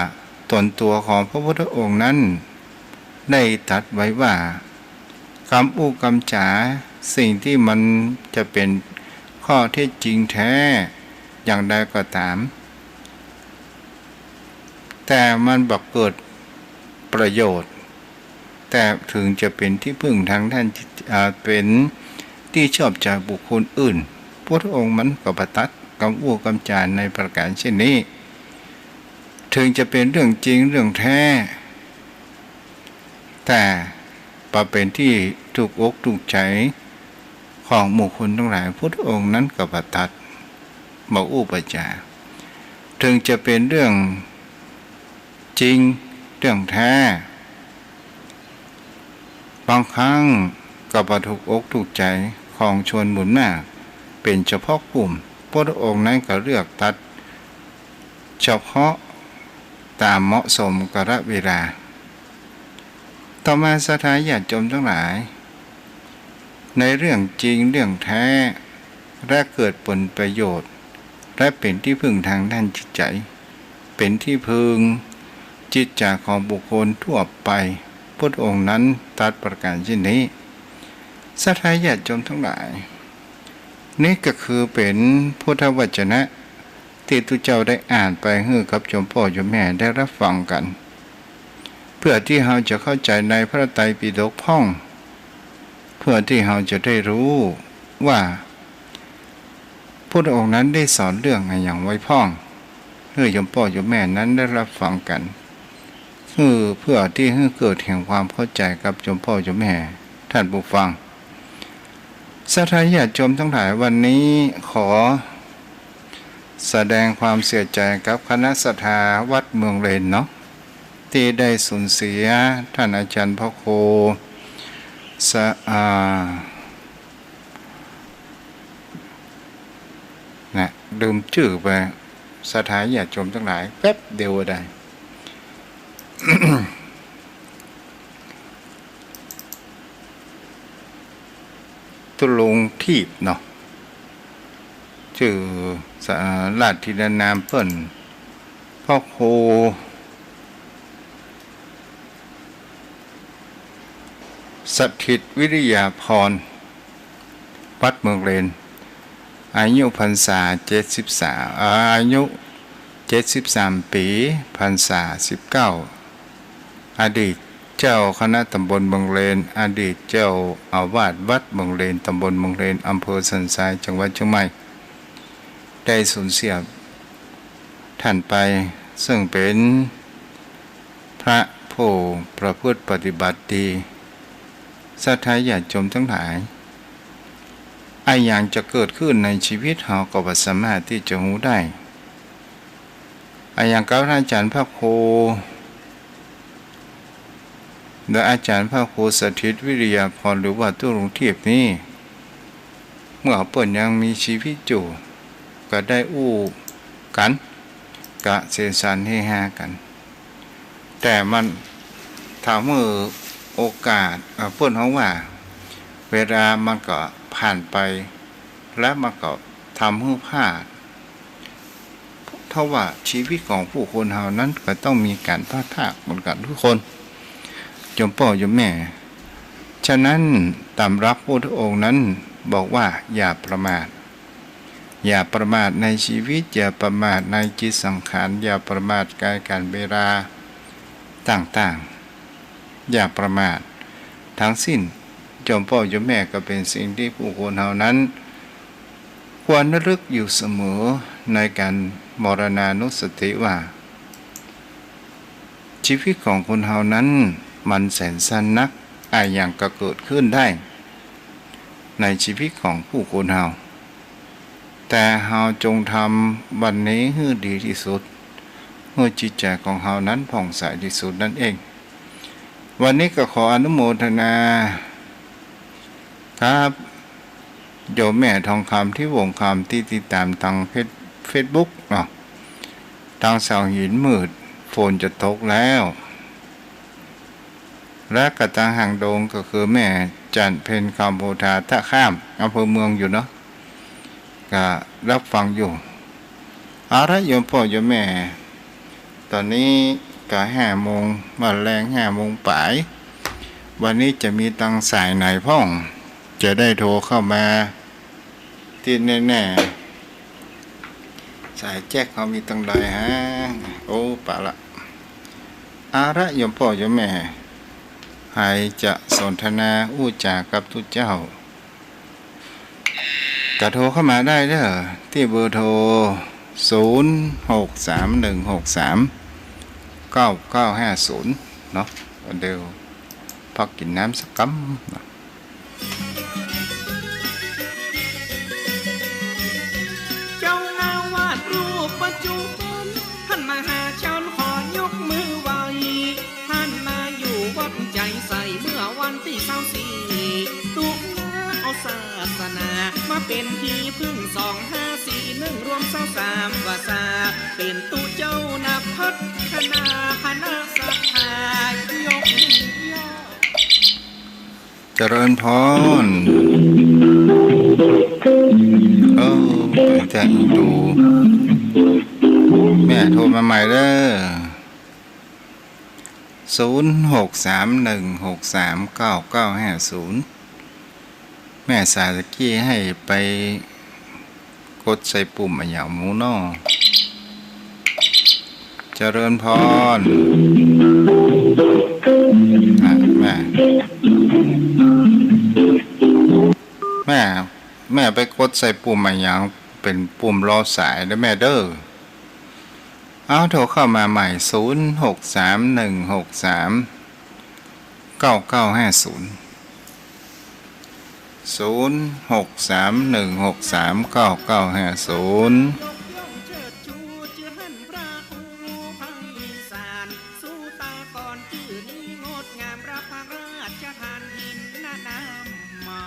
ต๋นตั๋วของพระพุทธองค์นั้น ได้ตรัสไว้ว่า กำอู้กำจ๋า สิ่งตี้มันจะเป๋นข้อเท็จจริงแท้อย่างใดก็ต๋าม แต่มันบ่เกิดประโยชน์ แต่เถิงจะเป๋นตี้พึ่งตางด้านจิต อ่า เป๋นตี้ชอบใจ๋บุคคลอื่น พุทธองค์มันก็บ่ตรัสกำอู้กำจ๋าในประก๋านเช่นนี้ เถิงจะเป๋นเรื่องจริงเรื่องแท้ แต่บ่เป๋นตี้ถูกอกถูกใจ๋ของหมู่คนตังหลาย พุทธองค์นั้นก็บ่ตรัส บ่อู้บ่จ๋า เถิงจะเป๋นเรื่องจริงเรื่องแท้ บางครั้งก็บ่ถูกอกถูกใจ๋ของชนหมู่มาก เป๋นเฉพาะกลุ่ม พุทธองค์นั้นก็เลือกตรัสเฉพาะต๋ามเหมาะสมกาลเวลา ต่อมาศรัทธาญาติโยมตังหลาย ในเรื่องจริงเรื่องแท้ และเกิดผลประโยชน์ และเป๋นตี้พึ่งตางด้านจิตใจ๋ เป๋นตี้พึ่งจิตใจ๋ของบุคคลทั่วไป พุทธองค์นั้นตรัสประก๋านเช่นนี้ ศรัทธาญาติโยมตังหลาย นี้ก็คือเป๋นพุทธวจนะตี้ตุ๊เจ้าได้อ่านไปหื้อกับโยมป้อโยมแม่ได้ฮับฟังกั๋น เปื้อตี้เฮาจะเข้าใจ๋ในพระไตรปิฎกพ่อง เปื้อตี้เฮาจะได้ฮู้ว่า พุทธองค์นั้นได้สอนเรื่องอะหยังไว้พ่อง หื้อโยมป้อโยมแม่นั้นได้ฮับฟังกั๋น หื้อ เปื้อตี้หื้อเกิดแห่งความเข้าใจ๋กับโยมป้อโยมแม่ ต้านผู้ฟัง ศรัทธาญาติโยมตังหลาย วันนี้ขอแสดงความเสียใจ๋กับคณะศรัทธาวัดเมืองเลนเนาะ ตี้ได้สูญเสียต้านอาจ๋ารย์พระครูสะ อ่า นะ ลืมจื้อไป ศรัทธาญาติโยมตังหลาย แป๊บเดียวได้ ตุลงค์ทีพเนาะ จื้อสะ ราชธินนามเปิ้น พระครู สถิตวิริยาภรณ์ วัดเมืองเลน อายุพรรษาเจ็ดสิบสาม อายุเจ็ดสิบสามปี๋ พรรษาสิบเก้า อดีต เจ้าคณะตำบลเมืองเลน อดีตเจ้าอาวาสวัดเมืองเลน ตำบลเมืองเลน อำเภอสันทราย จังหวัดเชียงใหม่ ได้สูญเสียท่านไป ซึ่งเป๋นพระผู้ประพฤติปฏิบัติดี ศรัทธาญาติโยมตังหลาย อะหยังจะเกิดขึ้นในชีวิตเฮาก็บ่สามารถตี้จะฮู้ได้ อะหยังกับอาจ๋ารย์พระครู และอาจ๋ารย์พระครูสถิตวิริยาภรณ์ หรือว่าตุ๊ลุงเทียบนี้ เมื่อเปิ้นยังมีชีวิตอยู่ ก็ได้อู้กั๋น กะเสสรรค์เฮฮากั๋น แต่มัน ถ้าเมื่อโอกาส เอ่อ เปิ้นฮ้องว่า เวลามันก็ผ่านไป และมันก็ทำหื้อพลาด เพราะว่าชีวิตของผู้คนเฮานั้นก็ต้องมีก๋านพลาดพลั้งเหมือนกั๋นกู้คน โยมป้อโยมแม่ ฉะนั้นต๋ามหลักพุทธองค์นั้นบอกว่าอย่าประมาท อย่าประมาทในชีวิต อย่าประมาทในจิตสังขาร อย่าประมาทก๋ายก๋านเวลาต่างๆ อย่าประมาททั้งสิ้น โยมป้อโยมแม่ ก็เป๋นสิ่งตี้ผู้คนเฮานั้น ควรระลึกอยู่เสมอในก๋านมรณานุสติว่า ชีวิตของคนเฮานั้นมันแสนสั้นนัก อะหยังก็เกิดขึ้นได้ในชีวิตของผู้คนเฮา แต่เฮาจงทำวันนี้หื้อดีตี้สุด หื้อจิตใจ๋ของเฮานั้นผ่องใสตี้สุดนั่นเอง วันนี้ก็ขออนุโมทนาครับ โยมแม่ทองคำ ทิพย์วงศ์คำ ตี้ติดต๋ามตางเฟซ เฟซบุ๊กเนาะ ตางเสาหินมืด ฝนจะตกแล้ว และก็ตางหางดงก็คือแม่จันทร์เพ็ญ คำโพธา ท่าข้าม อำเภอเมืองอยู่เนาะ ก็รับฟังอยู่ เอาละโยมป้อโยมแม่ ต๋อนนี้ก็ห้าโมง วันแลงห้าโมงป๋าย วันนี้จะมีตางสายไหนพ่อง จะได้โทรเข้ามา ตี้แน่ๆ สายแจ็คเฮามีตังใดฮะ โอ้ ปะละ เอาละโยมป้อโยมแม่ ใผจะสนทนาอู้จ๋ากับตุ๊เจ้า ก็โทรเข้ามาได้เด้อ ตี้เบอร์โทร ศูนย์ หก สาม หนึ่ง หก สาม เก้า เก้า ห้า ศูนย์ เนาะ เดี๋ยวพักกิ๋นน้ำสักกำเนาะ เจ้าอาวาสรูปปัจจุบัน ท่านมหาชนขอยกมือไหว้ ท่านมาอยู่วัดใจใส เมื่อวันตี้ซาวสี่ ตุลา เอาศาสนามาเป๋นตี้พึ่ง สองห้าสี่หนึ่ง รวมซาวสามพรรษา เป๋นตุ๊เจ้านักพัฒนาคณะศรัทธายกย่อง เจริญพร เออ ไปแจ้งดู แม่โทรมาใหม่เด้อ ศูนย์ หก สาม หนึ่ง หก สาม เก้า เก้า ห้า ศูนย์ แม่สาตะกี้หื้อไปกดใส่ปุ่มอะหยังหมู้น้อ เจริญพร อ่ะ แม่ แม่ แม่ไปกดใส่ปุ่มอะหยัง เป๋นปุ่มรอสายเด้อแม่เด้อ เอาโทรเข้ามาใหม่ ศูนย์ หก สาม หนึ่ง หก สาม เก้า เก้า ห้า ศูนย์ ศูนย์ หก สาม หนึ่ง หก สาม เก้า เก้า ห้า ศูนย์ ยกย่องเชิดชูจื้อหั้นพระครูไพศาล สุตากรจื้อนี้งดงาม รับพระราชทานหินน้ำใหม่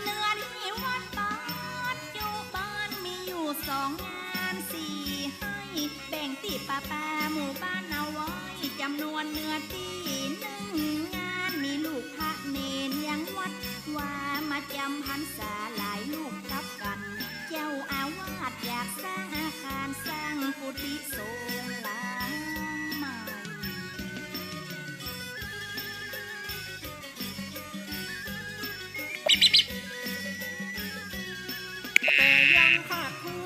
เนื้อที่วัดปัจจุบันมีอยู่สองงานสี่ไฮ่ แบ่งตี้ประปาหมู่บ้านเอาไว้ จำนวนเนื้อตี้หนึ่งงาน มีลูกพระเณรยังวัดวามาจำพรรษาหลายรูปกลับกั๋น เจ้าอาวาสอยากสร้างอาคาร สร้างกุฏิสงฆ์หลังใหม่ แต่ยังขาดทุน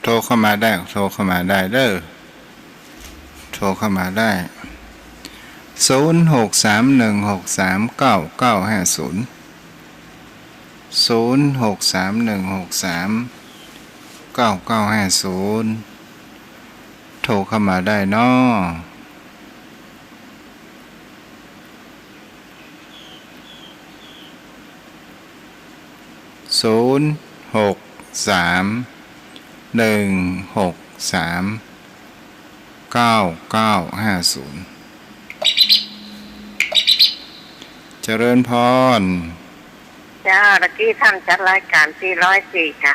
โทรเข้ามาได้ โทรเข้ามาได้เด้อ โทรเข้ามาได้ ศูนย์หกสามหนึ่งหกสามเก้าเก้าห้าศูนย์ ศูนย์หกสามหนึ่งหกสามเก้าเก้าห้าศูนย์ โทรเข้ามาได้เนาะ ศูนย์หกสามหนึ่งหกสามเก้าเก้าห้าศูนย์ เจริญพร เจ้า ตะกี้ท่านจัดรายการตี้ร้อยสี่ค่ะ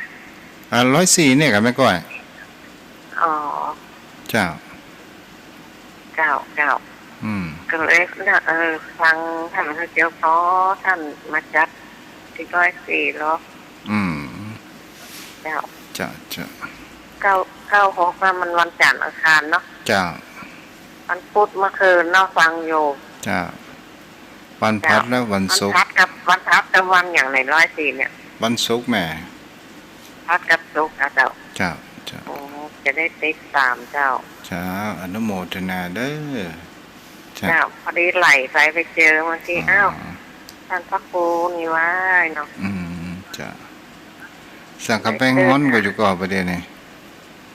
อ่า ร้อยสี่เนี่ยกับแม่ก้อย อ๋อ เจ้า เจ้า เจ้า อืม ก็เลยนะ เออ ฟังท่านเจ้า พอท่านมาจัดตี้ร้อยสี่เหรอ อืม เจ้า เจ้า เจ้า เก้า เก้าหก น่ะมันวันจันทร์อังคารเนาะ เจ้า วันพุธเมื่อคืนเนาะ ฟังอยู่ เจ้า วันพฤหัสแล้ววันศุกร์ วันพฤหัสกับ วันพฤหัสกับวันอย่างไหนร้อยสี่เนี่ย วันศุกร์แม่ พฤหัสกับศุกร์อะเจ้า เจ้า เจ้า โอ้ จะได้ติดตามเจ้า เจ้า อนุโมทนาเด้อ เจ้า เจ้า พอดีไหลไป ไปเจอเมื่อกี้ อ๋อ อ้าว ท่านพระครูนี่ว่าเนาะ อืม เจ้า สังฆะแป้งฮ้อนก่ออยู่ก่อประเดี๋ยวนี้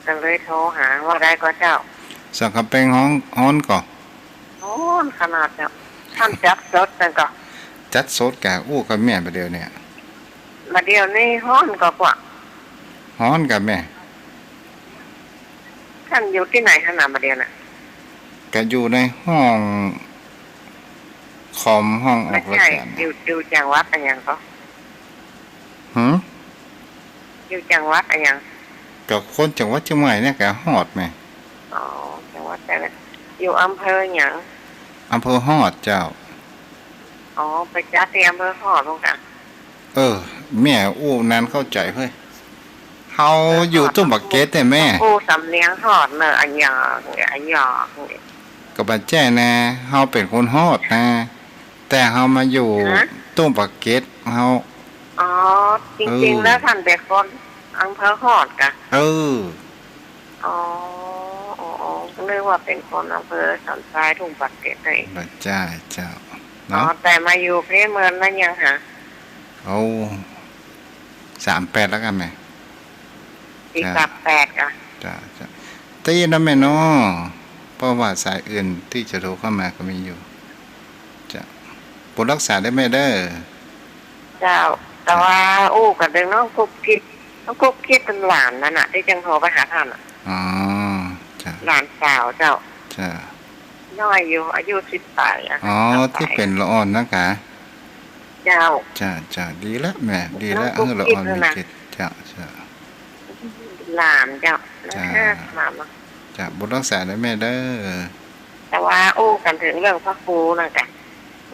ก็เลยโทรหา ว่าได้ก่อเจ้า สังฆะแป้งฮ้อน ฮ้อนก่อ ฮ้อนขนาดเจ้า ท่านจัดสดนั่นก่อ จัดสดกะอู้กับแม่ประเดี๋ยวเนี่ย ประเดี๋ยวนี้ฮ้อนก่อปะ ฮ้อนกับแม่ ท่านอยู่ตี้ไหนขนาดประเดี๋ยวน่ะ กะอยู่ในห้องคอม ห้องออกรายการ ไม่ใช่ อยู่ อยู่จังหวัดอะหยังก่อ หือ อยู่จังหวัดอะหยัง ก็คนจังหวัดเชียงใหม่เนี่ย ก็ฮอดแหม อ๋อ จังหวัดเชียงใหม่ อยู่อำเภอหยัง อำเภอฮอดเจ้า อ๋อ ไปจัดตี้อำเภอฮอดพุ้นกะ เออ แม่อู้นานเข้าใจ๋เฮ้ย เฮาอยู่ตุ้มปากเกร็ดเนี่ยแม่ อู้สำเนียงฮอดเนอะ อะหยัง อะหยัง ก็บ่ใจ้นะ เฮาเป๋นคนฮอดนะ แต่เฮามาอยู่ ฮะ ตุ้มปากเกร็ด เฮา อ๋อ จริงๆ เออ แล้วท่านเป๋นคนอำเภอฮอดกะ เออ อ๋อ อ๋อ อ๋อ นึกว่าเป๋นคนอำเภอสันทรายตุ้มปากเกร็ดเลย บ่ใจ้เจ้า อ๋อ เนาะ แต่มาอยู่เพชรเมืองนั้นยังหา เอา สามแปดแล้วกั๋นแม่ สี่สามแปด จ้ะ จ้ะ จ้ะ ตี้นะแม่เนาะ เพราะว่าสายอื่นตี้จะโทรเข้ามาก็มีอยู่ จ้ะ ปวดรักษาได้แม่เด้อ เจ้า แต่ว่าอู้กั๋นเถิงน้องกุ๊กกิ๊ก น้องกุ๊กกิ๊กเป๋นหลานนั่นน่ะ ตี้จังโทรไปหาท่านน่ะ อ๋อ จ้ะ หลานสาวเจ้า จ้ะ น้อยอยู่ อายุสิบป๋ายอะ อ๋อ สิบป๋าย ตี้เป๋นละอ่อนนะก๋า เจ้า จ้ะ จ้ะ ดีละแม่ ดีละ น้องกุ๊กกิ๊ก หื้อละอ่อน นั่นน่ะ มีเกต จ้ะ จ้ะ หลานเจ้า จ้ะ หลาน จ้ะ บุญรักษาเด้อแม่เด้อ แต่ว่าอู้กั๋นเถิงเรื่องพระครูนั่นกะ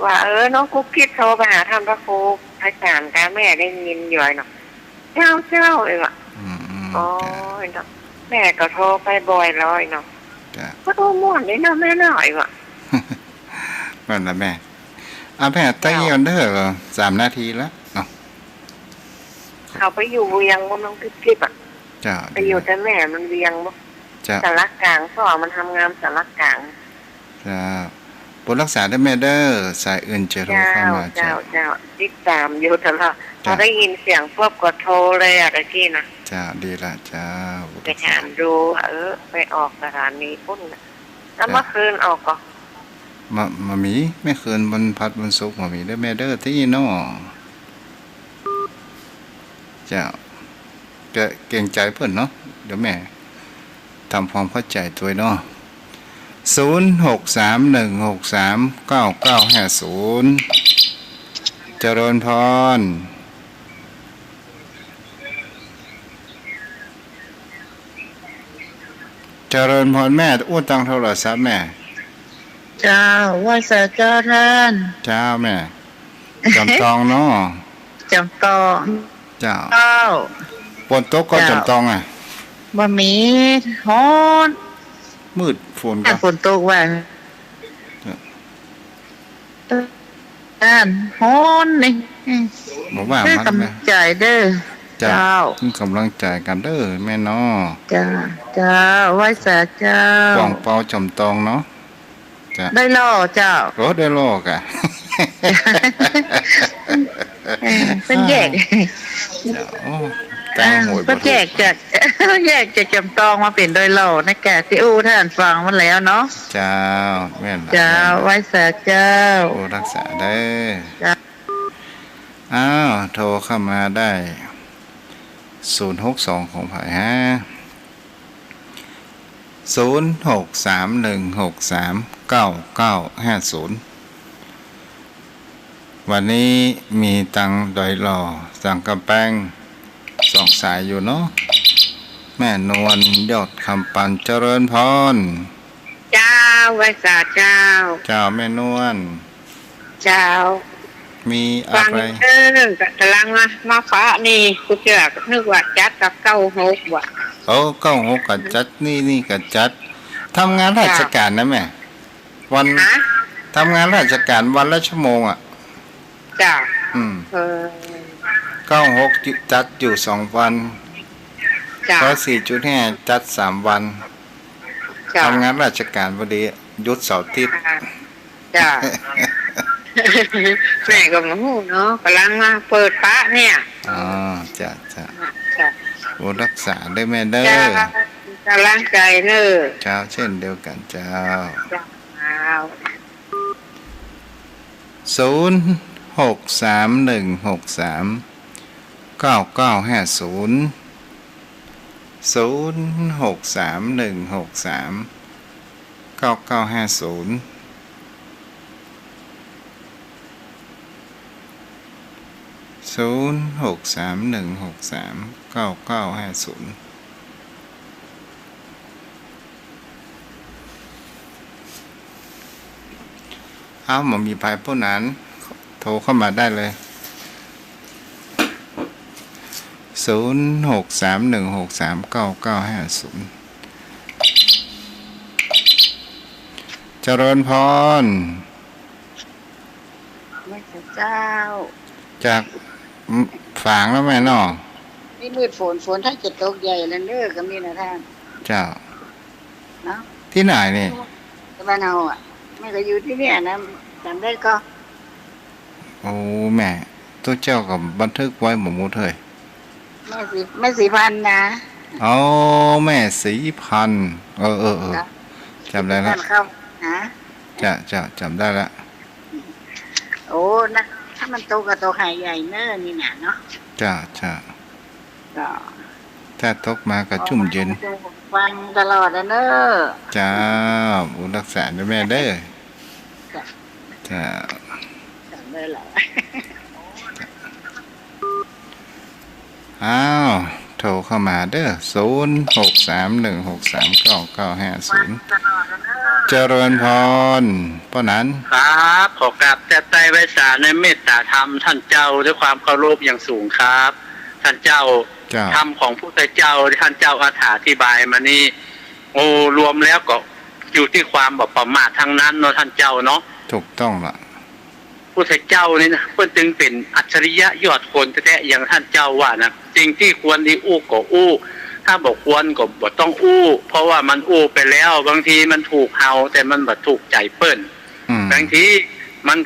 ว่า เออ น้องกุ๊กกิ๊กโทรไปหาท่านพระครูไพศาลกา แม่ได้ยินอยู่เนาะ เจ้า เจ้า เออ ว่ะ อืม อืม อ๋อ จ้ะ เนาะ แม่ก็โทรไปบ่อยแล้วเนาะ จ้ะ ก็โทรม่วนดีเนาะแม่เนาะ ว่ะ นั่นแหละแม่ อ่ะแม่ เจ้า ตั้งอีกก่อนเด้อ สามนาทีแล้วเนาะ เขาไปอยู่เวียงบ่ น้องกุ๊กกิ๊กอะ จ้ะ ไปอยู่ ดี แต่แม่มันเวียงบ่ จ้ะ สารกลาง เพราะว่ามันทำงานสารกลาง จ้ะ บุญรักษาเด้อแม่เด้อ สายอื่นจะโทรเข้ามา เจ้า เจ้า เจ้า เจ้า ติดตามอยู่ตลอด จ้ะ พอได้ยินเสียงปุ๊บก็โทรเลยอะ ตะกี้น่ะ จ้ะ ดีละ จ้ะ บุญรักษา ไปถามดู เออ ไปออกสถานีปุ้นน่ะ แล้ว จ้ะ เมื่อคืนออกก่อ บ่ บ่มี เมื่อคืนวันพฤหัสวันศุกร์บ่มีเด้อแม่เด้อ ตี้เนาะ เจ้า ก็เกรงใจ๋เปิ้นเนาะ เดี๋ยวแม่ทำความเข้าใจ๋ตวยเนาะ ศูนย์หกสามหนึ่งหกสามเก้าเก้าห้าศูนย์ เจริญพร เจริญพรแม่ อู้ตังโทรศัพท์แม่ เจ้า ไหว้สาเจ้าต้าน เจ้าแม่ จ๋อมตองเนาะ จ๋อมตอง เจ้า เจ้า ฝนตกก่อ เจ้า จ๋อมตองอะ บ่มี ฮ้อน มืดฝนก่อ ฝนตกว่ะ เจ้า ต้านฮ้อนนี่ บ่ว่า หื้อกำลังใจ๋เด้อ เจ้า เจ้า เป็นก๋ำลังใจ๋กั๋นเน่อแม่เนาะ เจ้า เจ้า ไหว้สาเจ้า กวางเปาจ๋อมตองเนาะ เจ้า ดอยหล่อเจ้า โอ้ ดอยหล่อก่ะ เออ เปิ้นแยก เจ้า โอ้ ตายโหย เปิ้นแยกจาก แยกจากจ๋อมตองมาเป๋นดอยหล่อนะก่ะ ตี้อู้ต้านฟังมาแล้วเนาะ เจ้า แม่นละ เจ้า แม่นละ ไหว้สาเจ้า โอ้ รักษาเน่อ เจ้า อ้าว โทรเข้ามาได้ ศูนย์หกสอง ของใผฮะ ศูนย์หกสามหนึ่งหกสามเก้าเก้าห้าศูนย์ วันนี้มีตังดอยหล่อ สันก๋ำแปง สองสายอยู่เนาะ แม่นวล ยอดคำปัน เจริญพร เจ้า ไหว้สาเจ้า เจ้า แม่นวล เจ้า มีอะไร ฟังเน่อ ก๋ำลังมา มาฟ้านี่ กูเจื้อนึกว่าจัดกับเก้าหกว่ะ โอ้ เก้าหกก็จัด นี่ นี่ก็จัด ทำงานราชก๋านนะแม่ วัน ฮะ ทำงานราชก๋านวันละชั่วโมงอะ จ้ะ อืม เออ เก้าหกจัดอยู่สองวัน จ้ะ ร้อยสี่จุดห้า จัดสามวัน จ้ะ ทำงานราชก๋านพอดี หยุดเสาร์อาทิตย์ อ่า จ้ะ แม่ก็บ่ฮู้เนาะ ก๋ำลังมาเปิดฟ้าเนี่ย อ๋อ จ้ะ จ้ะ จ้ะ โอ้ รักษาเน่อแม่เน่อ จ้ะ ก๋ำลังใจ๋เน่อ เจ้า เช่นเดียวกั๋นเจ้า เจ้า ศูนย์หกสามหนึ่งหกสามเก้าเก้าห้าศูนย์ ศูนย์หกสามหนึ่งหกสามเก้าเก้าห้าศูนย์ ศูนย์หกสามหนึ่งหกสามเก้าเก้าห้าศูนย์ อ้าว บ่มีใผผู้นั้น โทรเข้ามาได้เลย ศูนย์หกสามหนึ่งหกสามเก้าเก้าห้าศูนย์ เจริญพร ไหว้สาเจ้า จากฝางแล้วแม่เนาะ นี่มืดฝน ฝนถ้าจะตกใหญ่แล้วเน่อ ก็มีนะต้าน เจ้า เนาะ ตี้ไหนนี่ บ้านเฮาอะ แม่ก็อยู่ตี้เนี่ยนะ จ๋ำได้ก่อ โอ้ แม่ ตุ๊เจ้าก็บันทึกไว้บ่หมดเฮ้ย แม่ศรี แม่ศรีพันธุ์นะ อ๋อ แม่ศรีพันธุ์ เออ เออ เออ จ๋ำได้ละ บ้านเขานะ จ้ะ จ้ะ จ๋ำได้ละ โอ้ นะ ถ้ามันตกก็ตกหาดใหญ่เน่อนี่นะเนาะ จ้ะ จ้ะ จ้ะ ถ้าตกมาก็จุ่มเย็น ฟังตลอดนะเน่อ จ้า บุญรักษาเน่อแม่เน่อ จ้ะ จ้า จ๋ำได้ละ อ้าว โทรเข้ามาเน่อ ศูนย์หกสามหนึ่งหกสามเก้าเก้าห้าศูนย์ เจริญพร ป้อหนาน ครับ ขอกราบแทบไต้ไหว้สาในเมตตาธรรมต้านเจ้าด้วยความเคารพอย่างสูงครับ ต้านเจ้า เจ้า ธรรมของพุทธเจ้าที่ต้านเจ้าอธิบายมานี่ โอ้ รวมแล้วก็อยู่ตี้ความบ่ประมาทตังนั้นเนาะต้านเจ้าเนาะ ถูกต้องละ พุทธเจ้านี่นะ เปิ้นจึงเป๋นอัจฉริยะยอดคนแต๊ๆ อย่างต้านเจ้าว่านะ สิ่งตี้ควรดีอู้ก็อู้ ถ้าบ่ควรก็บ่ต้องอู้ เพราะว่ามันอู้ไปแล้ว บางทีมันถูกเฮา แต่มันบ่ถูกใจ๋เปิ้น อืม บางทีมัน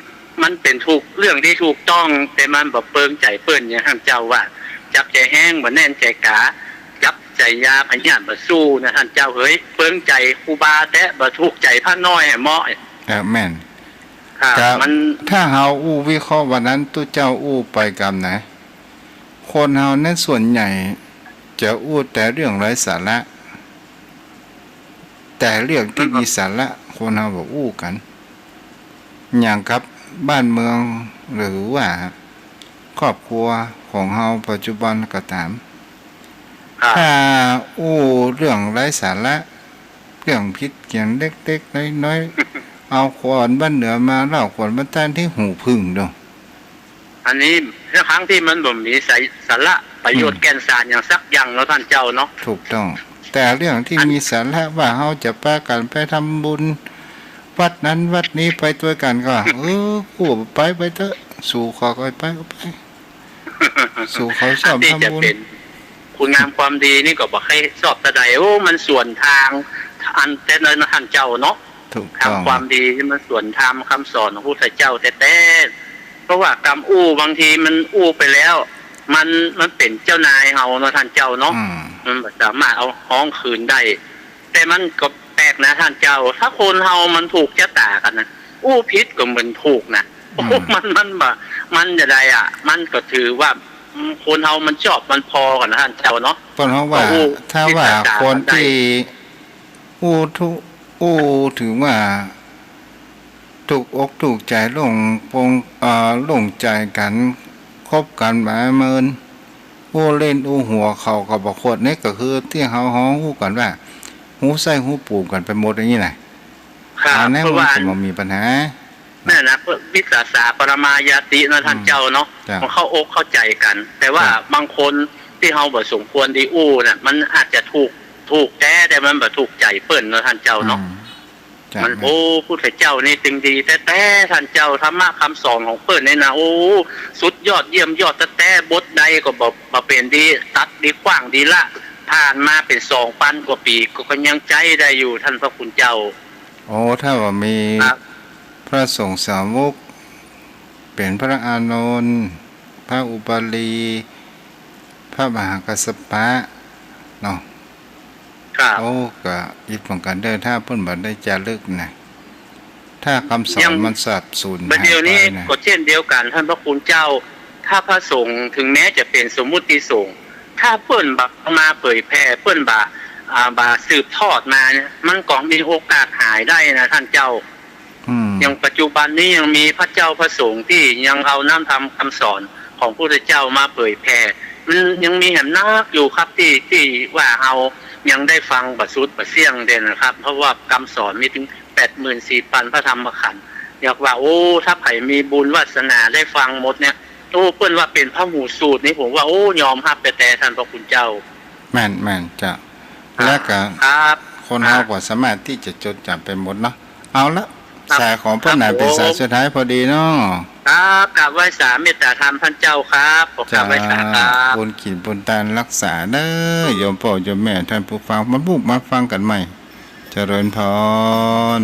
มันเป๋นถูก เรื่องตี้ถูกต้อง แต่มันบ่เปิงใจ๋เปิ้น อย่างต้านเจ้าว่า จับใจ๋แฮง บ่แน่นใจ๋ก๋า จับใจ๋ยาพยาธิบ่สู้นะต้านเจ้าเอ๋ย เปิงใจ๋ครูบาแต๊ บ่ถูกใจ๋พระน้อยเหมาะ เออ แม่น ครับ ครับ มัน ถ้าเฮาอู้วิเคราะห์วันนั้นตุ๊เจ้าอู้ไปกำไหน คนเฮานั้นส่วนใหญ่จะอู้แต่เรื่องไร้สาระ แต่เรื่องตี้มีสาระคนเฮาบ่อู้กั๋น อย่างกับบ้านเมืองหรือว่าครอบครัวของเฮาปัจจุบันก็ต๋าม ครับ ถ้าอู้เรื่องไร้สาระ เรื่องผิดเพี้ยนเล็กๆ น้อยๆ เอาขวัญบ้านเหนือมาเล่าขวัญบ้านใต้ตี้หูผึ้งเนาะ อันนี้ทั้งตี้มันบ่มีสา สาระประโยชน์ อืม แก่นสารอย่างสักอย่างเนาะต้านเจ้าเนาะ ถูกต้อง แต่เรื่องตี้ อัน มีสาระว่าเฮาจะปากั๋นไปทำบุญวัดนั้นวัดนี้ไปตวยกั๋นก็ เออ กูไป ไปเต๊อะ สูข้อยก็ไป ก็ไป สู่เขาชอบ อันตี้จะ ทำบุญ เป๋นคุณงามความดีนี่ก็บ่ใค่ชอบเต้าใด โอ้ มันสวนตาง อันเต้นนะท่านเจ้าเนาะ ถูกต้อง ทำความดีนี่มันสวนธรรมคำสอนของพระพุทธเจ้าแต๊ๆ เพราะว่ากำอู้บางทีมันอู้ไปแล้ว มัน มันเป๋นเจ้านายเฮาเนาะท่านเจ้าเนาะ อืม มันบ่สามารถเอาฮ้องคืนได้ แต่มันก็แปลกนะท่านเจ้า ถ้าคนเฮามันถูกจะต๋ากั๋นนะ อู้ผิดก็เหมือนถูกนะ อืม มัน มันบ่ มันจะใดอะ มันก็ถือว่า อืม คนเฮามันชอบมันพอกั๋นนะท่านเจ้าเนาะ เปิ้นฮ้องว่า ก็อู้ ถ้าว่า ผิดจะต๋ากั๋นได้ คนตี้อู้ทุ อู้ถือว่า ถูกอกถูกใจ๋ โล่งโปร่ง เอ่อ โล่งใจ๋กั๋น คบกั๋นมาเมิน อู้เล่นอู้หัวเขาก็บ่ควร นี่ก็คือตี้เฮาฮ้องอู้กั๋นว่า ฮู้ไส้ฮู้ปูมกั๋นไปหมดอย่างนี้นะ ครับ อันนั้น เพราะว่า มันก็บ่มีปัญหา นั่นนะ วิสสาสะปรมายาติเนาะท่านเจ้าเนาะ อืม เจ้า มันเข้าอกเข้าใจ๋กั๋น แต่ว่า เจ้า บางคนตี้เฮาบ่สมควรดีอู้น่ะ มันอาจจะถูก ถูกแต๊ แต่มันบ่ถูกใจ๋เปิ้นเนาะท่านเจ้าเนาะ อืม จ้ะ มัน แม่น โอ้ พุทธเจ้านี่ตึงดีแต๊ๆ ท่านเจ้า ธรรมะคำสอนของเปิ้นนี่นะ โอ้ สุดยอดเยี่ยมยอดแต๊ๆ บทใดก็บ่ บ่เป๋นดีตัดดีขว้างดีละ ผ่านมาเป๋นสองปันกว่าปี๋ ก็ ก็ยังใจ๊ได้อยู่ ท่านพระคุณเจ้า โอ้ ถ้าว่ามี ครับ พระสงฆ์สาวก เป๋นพระอานนท์ พระอุบาลี พระมหากัสสปะ เนาะ ครับ โอ้ ก็อิดเหมือนกั๋นเด้อ ถ้าเปิ้นบ่ได้จารึกนะ ถ้าคำสอน ยัง มันสาบสูญ บ่าเดี่ยวนี้ หายไปนะ ก็เช่นเดียวกั๋น ท่านพระคุณเจ้า ถ้าพระสงฆ์ถึงแม้จะเป๋นสมมุติสงฆ์ ถ้าเปิ้นบ่มาเผยแผ่ เปิ้นบ่ อ่า บ่สืบทอดมาเนี่ย มันก็มีโอกาสหายได้นะท่านเจ้า อืม อย่างปัจจุบันนี้ยังมีพระเจ้าพระสงฆ์ตี้ยังเอาน้ำธรรมคำสอนของพระพุทธเจ้ามาเผยแผ่ มันยังมีแหมนักอยู่ครับ ตี้ ตี้ว่าเฮายังได้ฟังบ่สุดบ่เสี้ยงเด่นนะครับ เพราะว่าคำสอนมีตึงแปดหมื่นสี่พันพระธรรมขันธ์ อยากว่า โอ้ ถ้าใผมีบุญวาสนาได้ฟังหมดเนี่ย โอ้ เปิ้นว่าเป๋นพระหูสูตรนี่ ผมว่า โอ้ ยอมฮับแต๊ๆ ท่านพระคุณเจ้า แม่น แม่นเจ้า ครับ แล้วก็ ครับ คนเฮา ครับ ก็สามารถตี้จะจดจ๋ำไปหมดเนาะ เอาละ ครับ สายของเปิ้นน่ะ ครับผม เป๋นสายสุดท้ายพอดีเนาะ ครับ กราบไหว้สาเมตตาธรรมท่านเจ้าครับ ขอกราบไหว้สาครับ เจ้า บุญกิ๋นบุญตานฮักษาเน้อ โยมป้อโยมแม่ท่านผู้ฟัง มาพบมาฟังกั๋นใหม่ เจริญพร